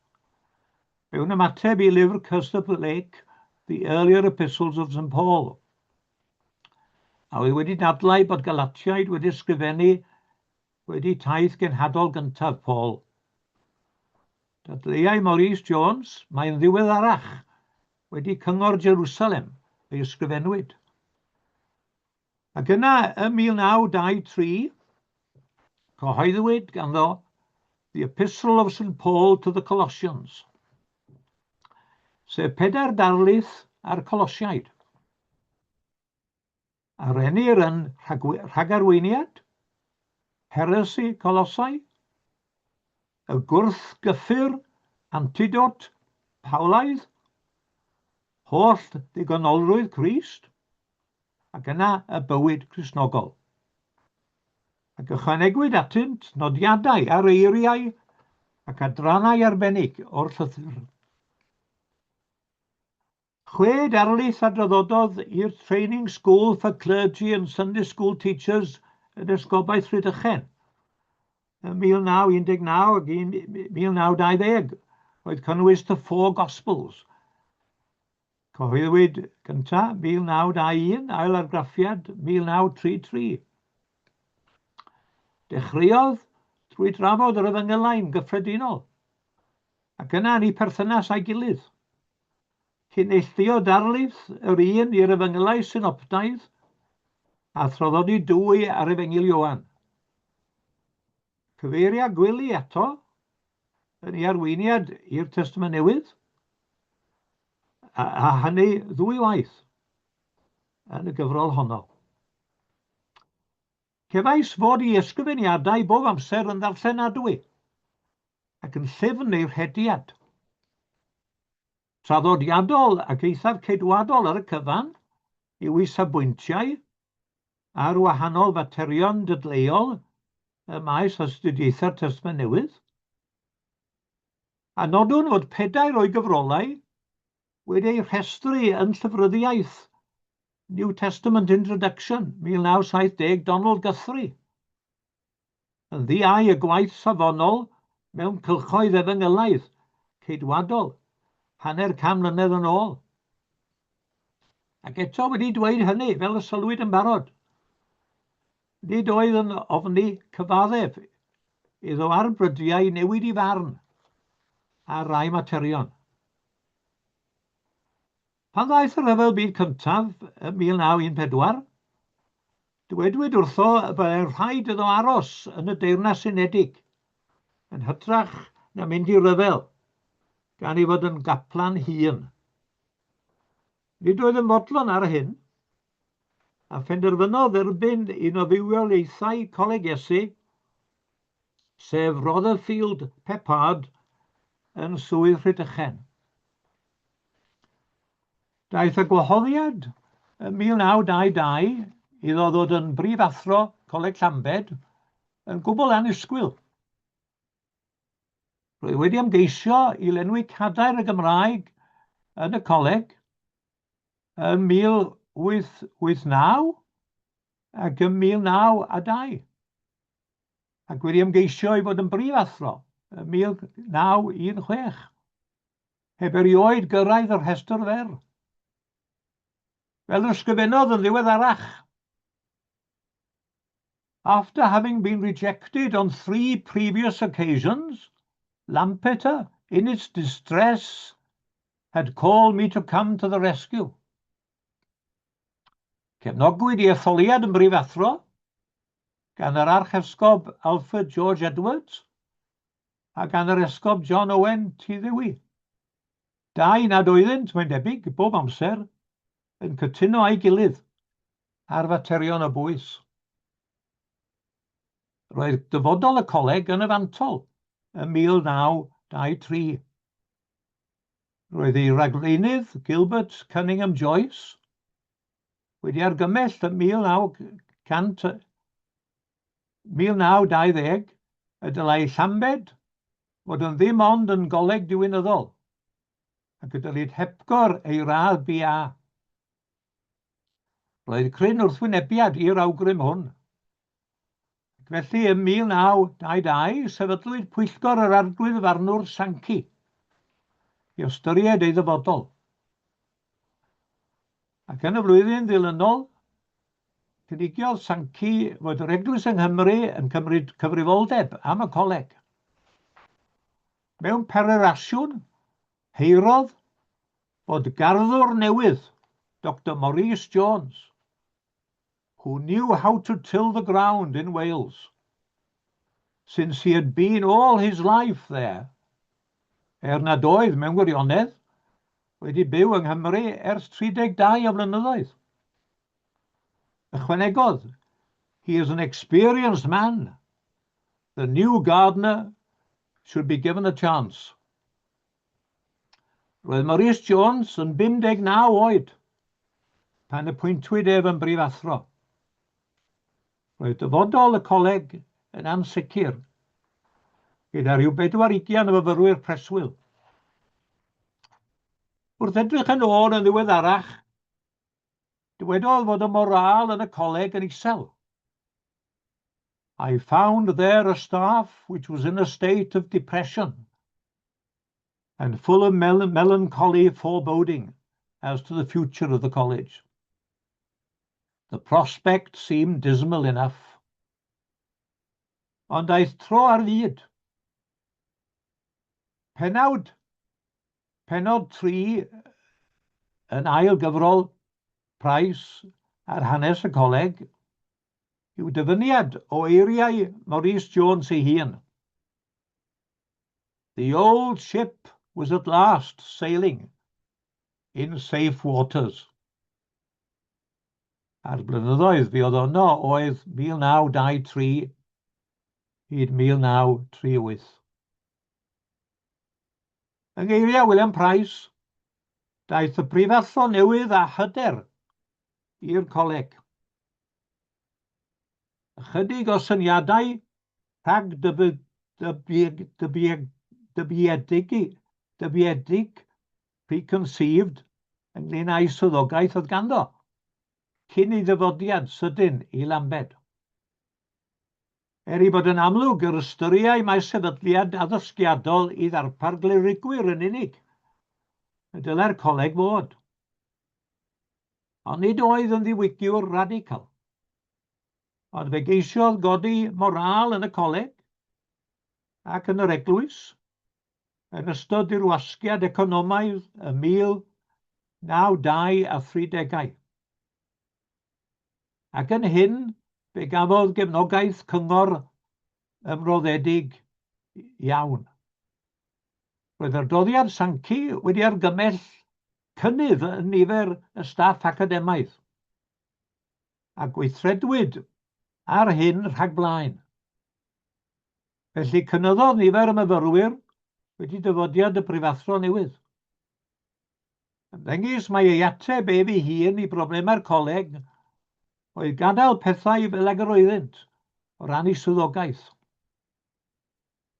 mewn ymateb i lyfr Kirsopp Lake, The Earlier Epistles of St Paul, a oedd wedi dadlau bod Galatiaid wedi ysgrifennu wedi taith genhadol gyntaf Paul. Dadleuai Maurice Jones mai'n ddiweddarach wedi Cyngor Jerusalem ei ysgrifennwyd. Ac yna ym 1923, cyhoeddwyd ganddo The Epistle of St Paul to the Colossians, sef pedair darlith ar Colosiaid. A rennir yn rhagarweiniad, heresi Colosau, y gwrthgyffur, antidot, Paulaidd, holl ddigonolrwydd Crist, ac yna y bywyd Cristnogol. Ac ychwanegwyd atynt nodiadau ar eiriau ac adrannau arbennig o'r llythyr. Chwe darlith a draddododd i'r Training School for Clergy and Sunday School Teachers yn Esgobaeth Rhydychen ym 1919 ac 1920 oedd cynnwys The Four Gospels. Cyhoeddwyd gyntaf 1921, ail argraffiad 1933. Dechreuodd trwy drafod yr Efengylau'n gyffredinol, ac yna yn eu perthynas â'i gilydd. Cyn neilltuo darlith yr un i'r Efengylau Synoptaidd a thraddodi dwy ar Efengyl Ioan. Cyfeiria Gwili ato yn ei arweiniad i'r Testament Newydd, a, a hynny ddwy waith yn y gyfrol honno. Cefais fod ei ysgrifeniadau bob amser yn ddarllenadwy ac yn llyfn eu rhediad. Traddodiadol ac eithaf ceidwadol ar y cyfan yw ei safbwyntiau ar wahanol faterion dadleuol ym maes astudiaethau'r Testament Newydd, a nodwn fod pedair o'i gyfrolau wedi eu rhestru yn llyfryddiaeth New Testament Introduction 1970 Donald Guthrie. Yn ddi-au y gwaith safonol mewn cylchoedd efengylaidd, ceidwadol, hanner can mlynedd yn ôl. Ac eto wedi dweud hynny, fel y sylwyd yn barod, nid oedd yn ofni cyfaddef iddo ar brydiau newid i farn ar rai materion. Pan ddaeth y Rhyfel Byd Cyntaf ym 1914, dywedwyd wrtho y byddai'n rhaid iddo aros yn y Deyrnas Unedig yn hytrach na mynd i ryfel, gan ei fod yn gaplan hŷn. Nid oedd yn fodlon ar hyn, a phenderfynodd dderbyn un o fywioliaethau Coleg Iesu, sef Rotherfield Peppard yn Swydd Rhydychen. Daeth y gwahoddiad ym 1922 iddo ddod yn brifathro Coleg Llambed yn gwbl annisgwyl. Roedd wedi ymgeisio i lenwi cadair y Gymraeg yn y coleg ym 1889 ac ym 1902, ac wedi ymgeisio i fod yn brifathro ym 1916, heb erioed gyrraedd y rhestr fer. Fel ysgrifennodd yn ddiweddarach, After having been rejected on three previous occasions, Lampeter, in its distress, had called me to come to the rescue. Cefnogwyd ei etholiad yn brifathro gan yr Archesgob Alfred George Edwards a gan yr Esgob John Owen Tyddewi. Dau nad oeddynt, mae'n debyg, bob amser, yn cytuno â'i gilydd ar faterion o bwys. Roedd dyfodol y coleg yn y fantol ym 1923. Roedd ei ragflaenydd, Gilbert Cunningham Joyce, wedi argymell ym 1920 y dylai Llambed fod yn ddim ond yn goleg diwinyddol ac y dylid hepgor ei radd BA. Roedd cryn wrthwynebiad i'r awgrym hwn. Ac felly ym 1922 sefydlwyd Pwyllgor yr Arglwydd Farnwr Sankey i ystyried ei ddyfodol. Ac yn y flwyddyn ddilynol, cynigiodd Sankey fod yr Eglwys yng Nghymru yn cymryd cyfrifoldeb am y coleg. Mewn pererasiwn, heirodd fod garddwr newydd, Doctor Maurice Jones, who knew how to till the ground in Wales, since he had been all his life there, er nad oedd, mewn gwirionedd, wedi byw yng Nghymru ers 32 o flynyddoedd. Ychwanegodd, He is an experienced man. The new gardener should be given a chance. Roedd Maurice Jones yn 59 oed pan y pwyntwyd ef yn brifathro. Roedd dyfodol y coleg yn ansicr, gyda rhyw bedwar ugian o fyfyrwyr preswyl. Wrth edrych yn ôl yn ddiweddarach, dywedodd fod y morâl yn y coleg yn isel. I found there a staff which was in a state of depression and full of mel melancholy foreboding as to the future of the college. The prospect seemed dismal enough. Ond aeth tro ar fyd. Penawd, penod 3 yn ail gyfrol Price ar hanes y coleg yw dyfyniad o eiriau Maurice Jones ei hun. The old ship was at last sailing in safe waters. A'r blynyddoedd fuodd yno oedd 1923 hyd 1938. Yng ngeiriau William Price, daeth y prifathro newydd â hyder i'r coleg. Ychydig o syniadau rhag dybiedig, preconceived, ynglŷn â'i swyddogaeth oedd ganddo, cyn ei ddyfodiad sydyn i Lambed. Er ei bod yn amlwg yr ystyriai mai sefydliad addysgiadol i ddarpar glerigwyr yn unig y dylai'r coleg fod. Ond nid oedd yn ddiwygiwr radical. Ond fe geisiodd godi morâl yn y coleg ac yn yr eglwys yn ystod dirwasgiad economaidd y 1920 a 30au. Ac yn hyn fe gafodd gefnogaeth cyngor ymroddedig iawn. Roedd adroddiad Sankey wedi argymell cynnydd yn nifer y staff academaidd, a gweithredwyd ar hyn rhag blaen. Felly cynyddodd nifer y myfyrwyr wedi dyfodiad y prifathro newydd. Ymddengys mai ei ateb ef ei hun i broblemau'r coleg oedd gadael pethau fel ag yr oeddynt o ran ei swyddogaeth.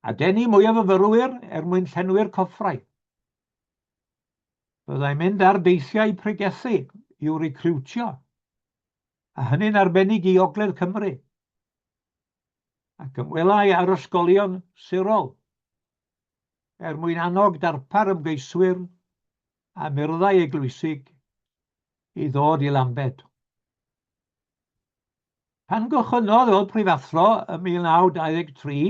A denu mwy o fyfyrwyr er mwyn llenwi'r coffrau. Byddai'n mynd ar deithiau pregethu i'w recriwtio, a hynny'n arbennig i Ogledd Cymru, ac ymwelai â'r ysgolion sirol er mwyn annog darpar ymgeiswyr a murddau eglwysig i ddod i Lambed. Pan gychwynnodd fel prifathro ym 1923,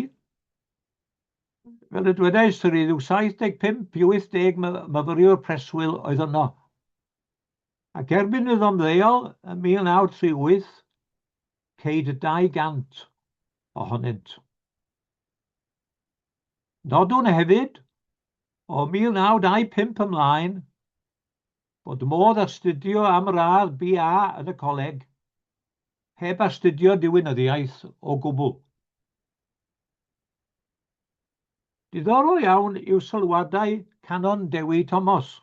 fel y dwedais, yr ryw 75 i 80 myfyriwr preswyl oedd yno. Ac erbyn iddo ymddeol ym 1938, ceid 200 ohonynt. Nodwn hefyd, o 1925 ymlaen, bod modd astudio am radd BA yn y coleg heb astudio diwinyddiaeth o gwbl. Diddorol iawn yw sylwadau Canon Dewi Tomos,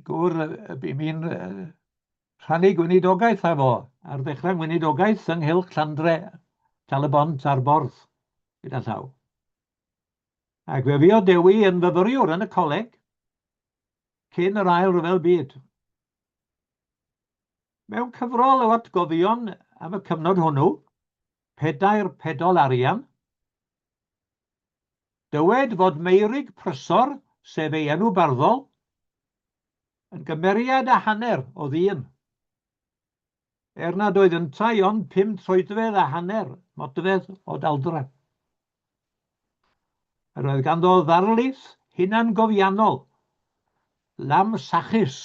gŵr y bu mi'n rhannu gweinidogaeth â fo ar ddechrau ngweinidogaeth yng nghylch Llandre, Tal-y-bont a'r Borth, gyda llaw. Ac fe fuodd Dewi yn fyfyriwr yn y coleg cyn yr Ail Ryfel Byd. Mewn cyfrol o atgofion am y cyfnod hwnnw, Pedair Pedol Arian, dywed fod Meurig Prysor, sef ei enw barddol, yn gymeriad a hanner o ddyn. Er nad oedd yntau ond pum troedfedd a hanner modfedd o daldra. Yr oedd ganddo ddarlith hunangofiannol, lamsachus,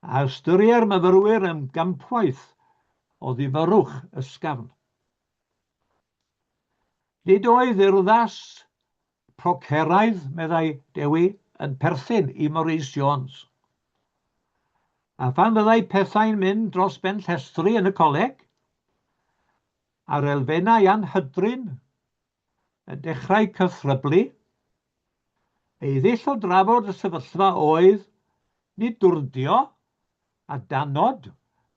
a ystyriai'r myfyrwyr yn gampwaith o ddifyrrwch ysgafn. Nid oedd urddas proceraidd, meddai Dewi, yn perthyn i Maurice Jones. A phan fyddai pethau'n mynd dros ben llestri yn y coleg, a'r elfennau anhydrin yn dechrau cythryblu, ei ddull o drafod y sefyllfa oedd nid dwrdio a danod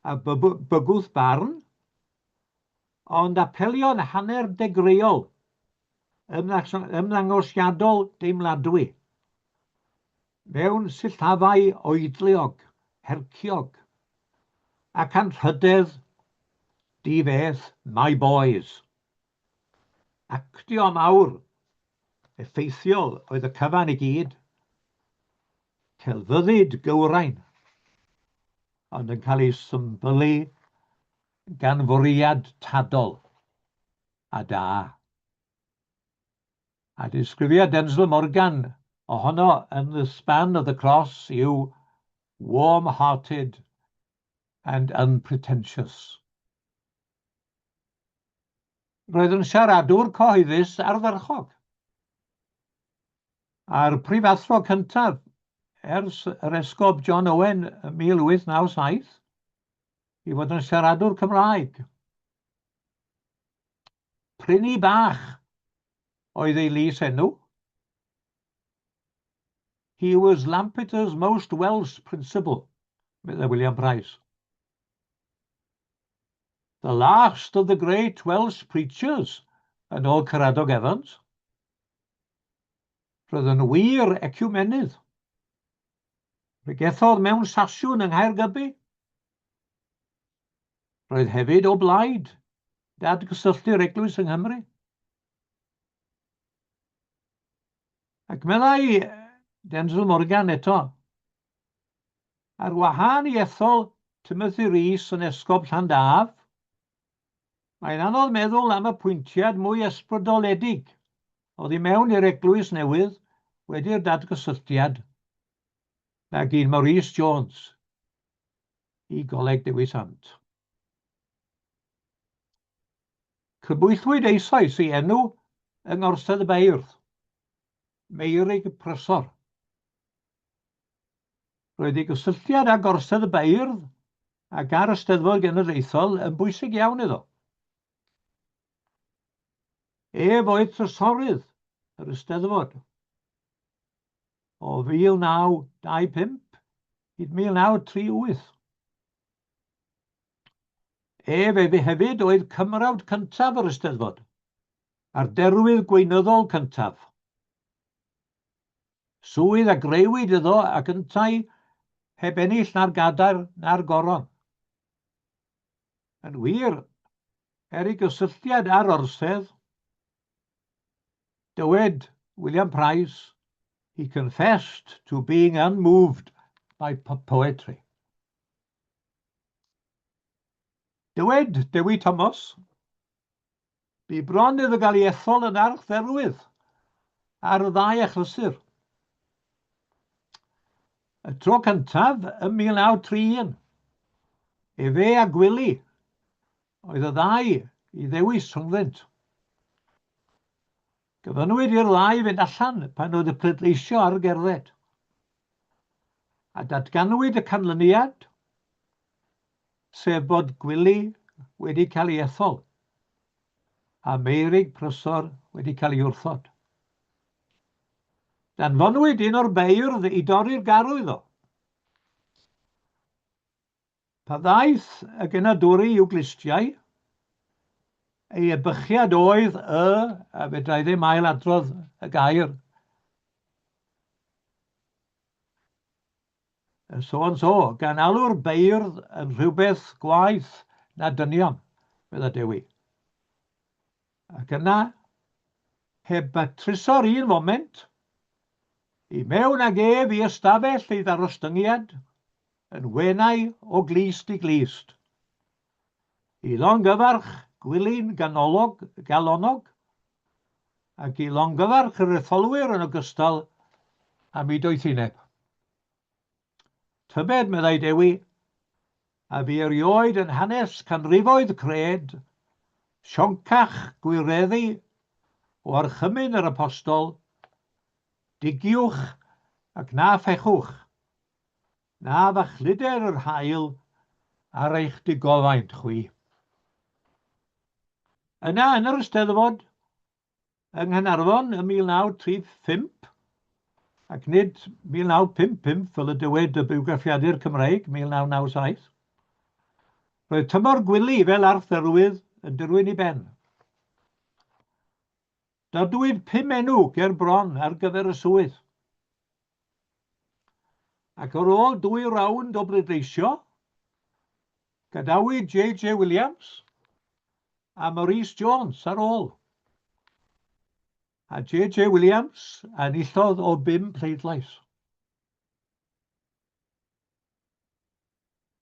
a bygwth barn, ond apelio'n hanner degreuol, ymddangosiadol deimladwy, mewn sillafau oedliog, herciog, ac anrhydedd di-feth my boys. Actio mawr, effeithiol oedd y cyfan i gyd. Celfyddyd gywrain, ond yn cael ei symbylu gan fwriad tadol a da. A disgrifiad Denzel Morgan ohono yn The Span of the Cross yw warm-hearted and unpretentious. Roedd yn siaradwr cyhoeddus ardderchog, a'r prifathro cyntaf ers yr Esgob John Owen ym 1897 i fod yn siaradwr Cymraeg. Prynu bach oedd ei lys enw. He was Lampeter's most Welsh principal, meddai William Price. The last of the great Welsh preachers, yn ôl Caradog Evans. Roedd yn wir eciwmenydd. Pregethodd mewn sasiwn yng Nghaergybi. Roedd hefyd o blaid dadgysylltu'r Eglwys yng Nghymru. Ac meddai Denzel Morgan eto, ar wahân i ethol Timothy Rees yn Esgob Llandaf, mae'n anodd meddwl am apwyntiad mwy ysbrydoledig oddi mewn i'r Eglwys Newydd wedi'r dadgysylltiad nag un Maurice Jones i Goleg Dewi Sant. Crybwyllwyd eisoes ei enw yng Ngorsedd y Beirdd, Meurig Prysor. Roedd ei gysylltiad â Gorsedd y Beirdd ac â'r Eisteddfod Genedlaethol yn bwysig iawn iddo. Ef oedd trysorydd yr Eisteddfod o 1925 hyd 1938. Ef hefyd oedd cymrawd cyntaf yr Eisteddfod, a'r derwydd gweinyddol cyntaf. Swydd a greuwyd iddo ac yntau heb ennill na'r gadair na'r goron. Yn wir, er ei gysylltiad â'r orsedd, dywed William Price, he confessed to being unmoved by poetry. Dywed Dewi Thomas, Bu bron iddo gael ei ethol yn archdderwydd ar y ddau achlysur. Y tro cyntaf ym 1931, efe a Gwili oedd y ddau i ddewis rhyngddynt. Gofynnwyd i'r ddau fynd allan pan oedd y pleidleisio ar gerdded. A datganwyd y canlyniad, sef bod Gwili wedi cael ei ethol a Meurig Prysor wedi cael ei wrthod. Danfonwyd un o'r beirdd i dorri'r garw iddo. Pan ddaeth y genadwri i'w glustiau, ei ebychiad oedd y, a fedra i ddim ail adrodd y gair, y so and so, gan alw'r beirdd yn rhywbeth gwaeth na dynion, medda Dewi. Ac yna, heb batruso'r un foment, i mewn ag ef i ystafell ei ddarostyngiad, yn wenau o glust i glust. I longyfarch Gwilym ganolog, galonog, ac i longyfarch yr etholwyr yn ogystal am ei doethineb. Tybed, meddai Dewi, a fu erioed yn hanes canrifoedd cred, sioncach gwireddu o orchymyn yr apostol, digiwch ac na phechwch, na fachluder yr haul ar eich digofaint chwi. Yna, yn yr Eisteddfod, yng Nghaernarfon ym 1935, ac nid 1955 fel y dywed y Bywgraffiadur Cymreig 1997, roedd tymor Gwili fel archdderwydd yn dirwyn i ben. Dodwyd pum enw ger bron ar gyfer y swydd. Ac ar ôl dwy rownd o bleidleisio, gadawyd JJ Williams a Maurice Jones ar ôl. A JJ Williams a enillodd o bum pleidlais.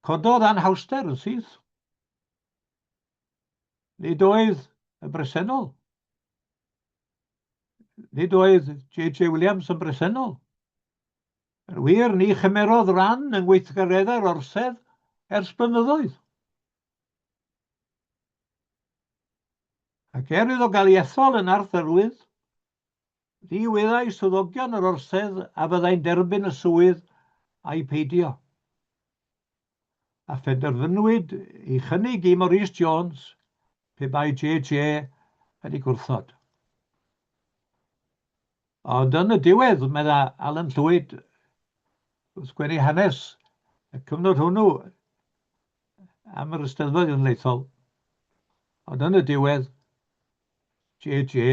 Cododd anhawster yn syth. Nid oedd yn bresennol. Nid oedd JJ Williams yn bresennol. Yn wir, ni chymerodd ran yng ngweithgareddau'r orsedd ers blynyddoedd. Ac er iddo gael ei ethol yn Arthurwydd, ni wyddai swyddogion yr orsedd a fyddai'n derbyn y swydd ai peidio. A phenderfynwyd ei chynnig i Maurice Jones pe bai JJ yn ei gwrthod. Ond yn y diwedd, medda Alan Llwyd, wrth sgwennu hanes y cyfnod hwnnw am yr Eisteddfod Genedlaethol, ond yn y diwedd, JJ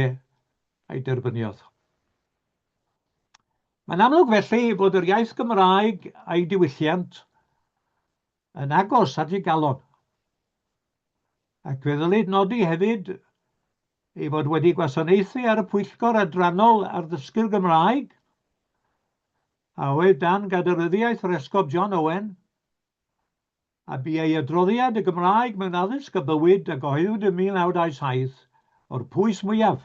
a'i derbyniodd. Mae'n amlwg felly fod yr iaith Gymraeg a'i diwylliant yn agos at ei galon. Ac fe ddylid nodi hefyd ei fod wedi gwasanaethu ar y pwyllgor adrannol ar ddysgu'r Gymraeg, a oedd dan gadeiryddiaeth yr Esgob John Owen, a bu ei adroddiad y Gymraeg mewn Addysg a Bywyd a gyhoeddwyd yn 1927 o'r pwys mwyaf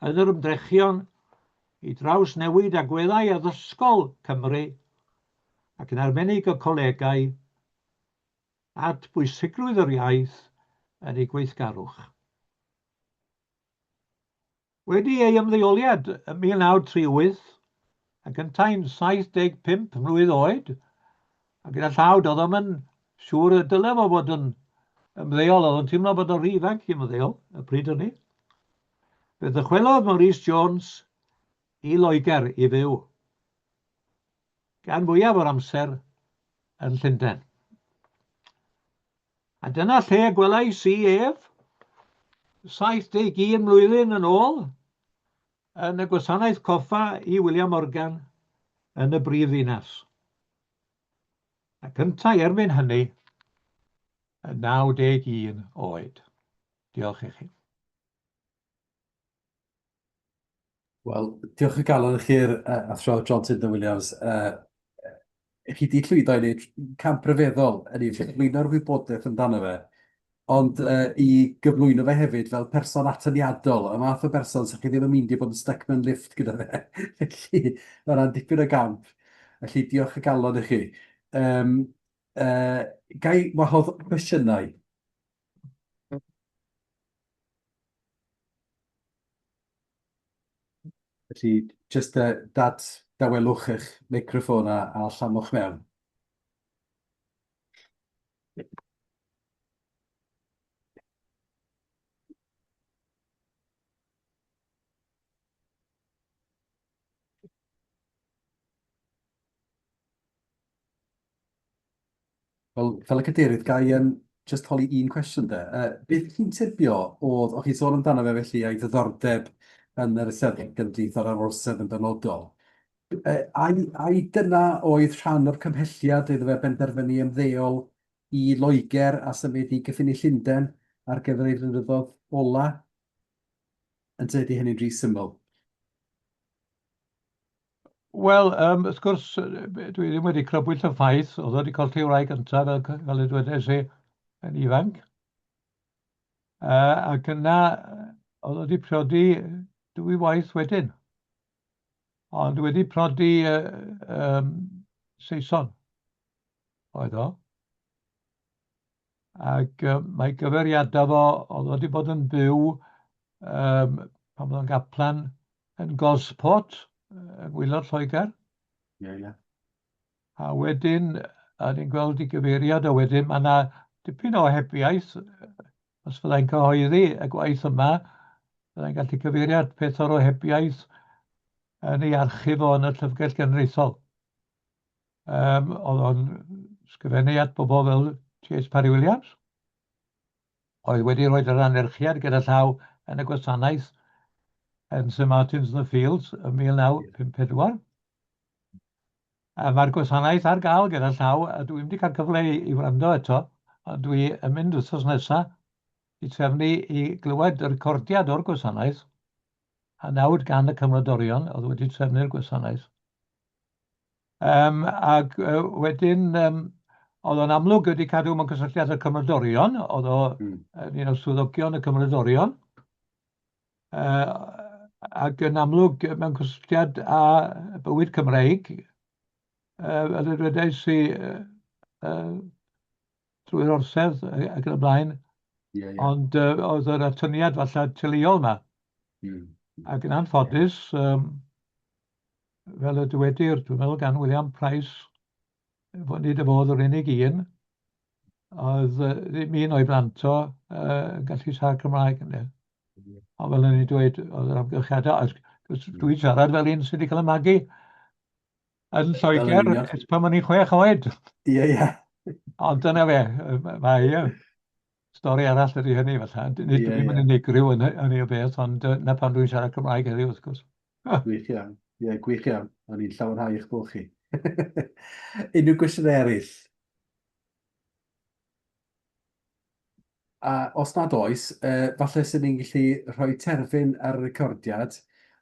yn yr ymdrechion i drawsnewid agweddau addysgol Cymru, ac yn arbennig y colegau, at bwysigrwydd yr iaith yn ei gweithgarwch. Wedi ei ymddeoliad ym 1938, ac yntau'n 75 mlwydd oed, a gyda llaw doedd o'm yn siŵr y dyle fo fod yn ymddeol, oedd o'n teimlo bod o'n rhy ifanc i ymddeol y pryd hynny. Fe ddychwelodd Maurice Jones i Loegr i fyw, gan fwyaf o'r amser yn Llundain. A dyna lle y gwelais i ef, 71 mlwyddyn yn ôl. yn y gwasanaeth coffa i William Morgan yn y brif ddinas. Ac yntau erbyn hynny yn 91 oed. Diolch i chi. Wel, diolch o galon i chi'r uh, athro John Tudor Williams. Uh, chi di llwyddo i wneud camp ryfeddol yn ei gyflwyno'r wybodaeth amdano fe, ond uh, i gyflwyno fe hefyd fel person atyniadol, y math o berson sy'ch chi ddim yn mynd i bod yn stuck mewn lift gyda fe. Felly, mae hwnna'n dipyn o gamp. Felly, diolch o galon i chi. Um, uh, ga i wahodd cwestiynau? Felly, jyst uh, dad, dawelwch eich meicroffon a, a llamwch mewn. Wel, fel y cadeirydd, ga i um, just holi un cwestiwn de. Uh, beth chi'n tybio oedd, o'ch chi'n sôn amdano fe felly, a'i ddiddordeb yn yr Eisteddfod Genedlaethol a'r Orsedd yn benodol. Uh, ai, ai dyna oedd rhan o'r cymhelliad iddo fe benderfynu ymddeol i Loegr a symud i gyffiniau Llundain ar gyfer ei flynyddoedd ola? Ynte ydy hynny'n rhy syml? Wel, um, wrth gwrs, dwi ddim wedi crybwyll y ffaith, oedd wedi colli wraig gyntaf, fel, fel y dwedais i, yn ifanc. Uh, ac yna, oedd wedi priodi dwy waith wedyn. Ond wedi priodi uh, um, Saeson, oedd o. Ac uh, mae gyfeiriadau fo, oedd wedi bod yn byw um, pan oedd o'n gaplan yn Gosport, yng ngwaelod Lloegr. Ie, yeah, ie. Yeah. A wedyn, a ni'n gweld i gyfeiriad o wedyn, mae yna dipyn o ohebiaeth, os fyddai'n cyhoeddi y gwaith yma, fyddai'n gallu cyfeiriad peth o'r ohebiaeth yn ei archif o yn y Llyfrgell Genedlaethol. Um, oedd o'n sgrifennu at bobl fel T.H. Parry Williams, oedd wedi rhoi yr anerchiad gyda llaw yn y gwasanaeth yn St Martin's in the Fields ym 1954. A mae'r gwasanaeth ar gael gyda llaw, a dwi'n wedi cael cyfle i, i wrando eto, ond dwi yn mynd wythnos nesaf i trefnu i glywed y recordiad o'r gwasanaeth, a nawr gan y cymrodorion oedd wedi trefnu'r gwasanaeth. Um, ac uh, wedyn, um, oedd o'n amlwg wedi cadw mewn cysylltiad â'r cymrodorion, oedd o mm. yn un o swyddogion y cymrodorion, uh, ac yn amlwg mewn cysylltiad â bywyd Cymreig, uh, fel y dwedais i, uh, uh, drwy'r orsedd ac yn y blaen. Yeah, yeah. Ond uh, oedd yr atyniad falle teuluol yma. Mm. Ac yn anffodus, um, fel y dywedir, dwi'n meddwl gan William Price, fod nid y fodd yr unig un, oedd ddim un o'i blant o uh, yn gallu siarad Cymraeg. Ynddo. Ond fel o'n i'n dweud, oedd yr amgylchiadau, dwi'n siarad fel un sydd wedi cael y magu yn Lloegr ers pan o'n i'n chwech oed. Ie, ie. Ond dyna fe, mae stori arall ydy hynny falle. Nid yeah, dwi'n yeah. unigryw yn hynny o beth, ond na pam dwi'n siarad Cymraeg heddiw, wrth gwrs. Gwych iawn. Ie, yeah, gwych iawn. O'n i'n llawenhau eich bod chi. Unrhyw gwestiwn eraill? A os nad oes, uh, falle sy'n ni'n gallu rhoi terfyn ar y recordiad,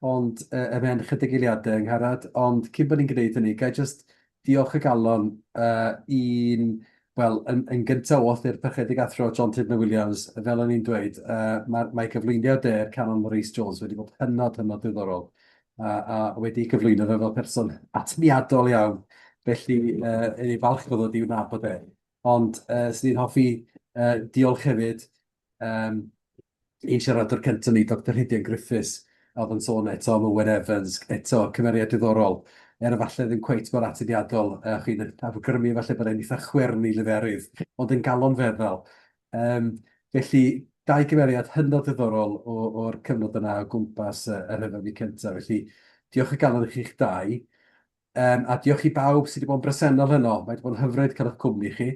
ond uh, ymhen chydig eiliadau yng Ngharad, ond cyn bod ni'n gwneud hynny, ga i jyst diolch o galon uh, i'n, wel, yn, yn gyntaf oll i'r Parchedig Athro John Tudno Williams, fel o'n i'n dweud, uh, mae, mae cyflwyniad e'r Canon Maurice Jones wedi bod hynod, hynod ddiddorol, a, a wedi cyflwyno fe fel person atyniadol iawn, felly uh, ni'n falch o ddod i'w nabod e. Ond uh, swn i'n hoffi uh, diolch hefyd um, Ein siaradwr cyntaf ni, Doctor Rhidian Griffiths, a oedd yn sôn eto am Owen Evans, eto cymeriad diddorol, er efallai ddim cweit mor atyniadol, a chi'n awgrymu efallai bod e'n eitha chwyrn i leferydd, ond yn galon feddal. Um, felly, dau gymeriad hynod ddiddorol o'r cyfnod yna o gwmpas y, y rhyfel byd cyntaf. Felly, diolch o galon i chi'ch dau. Um, a diolch i bawb sydd wedi bod yn bresennol heno. Mae wedi bod yn hyfryd cael eich cwmni chi.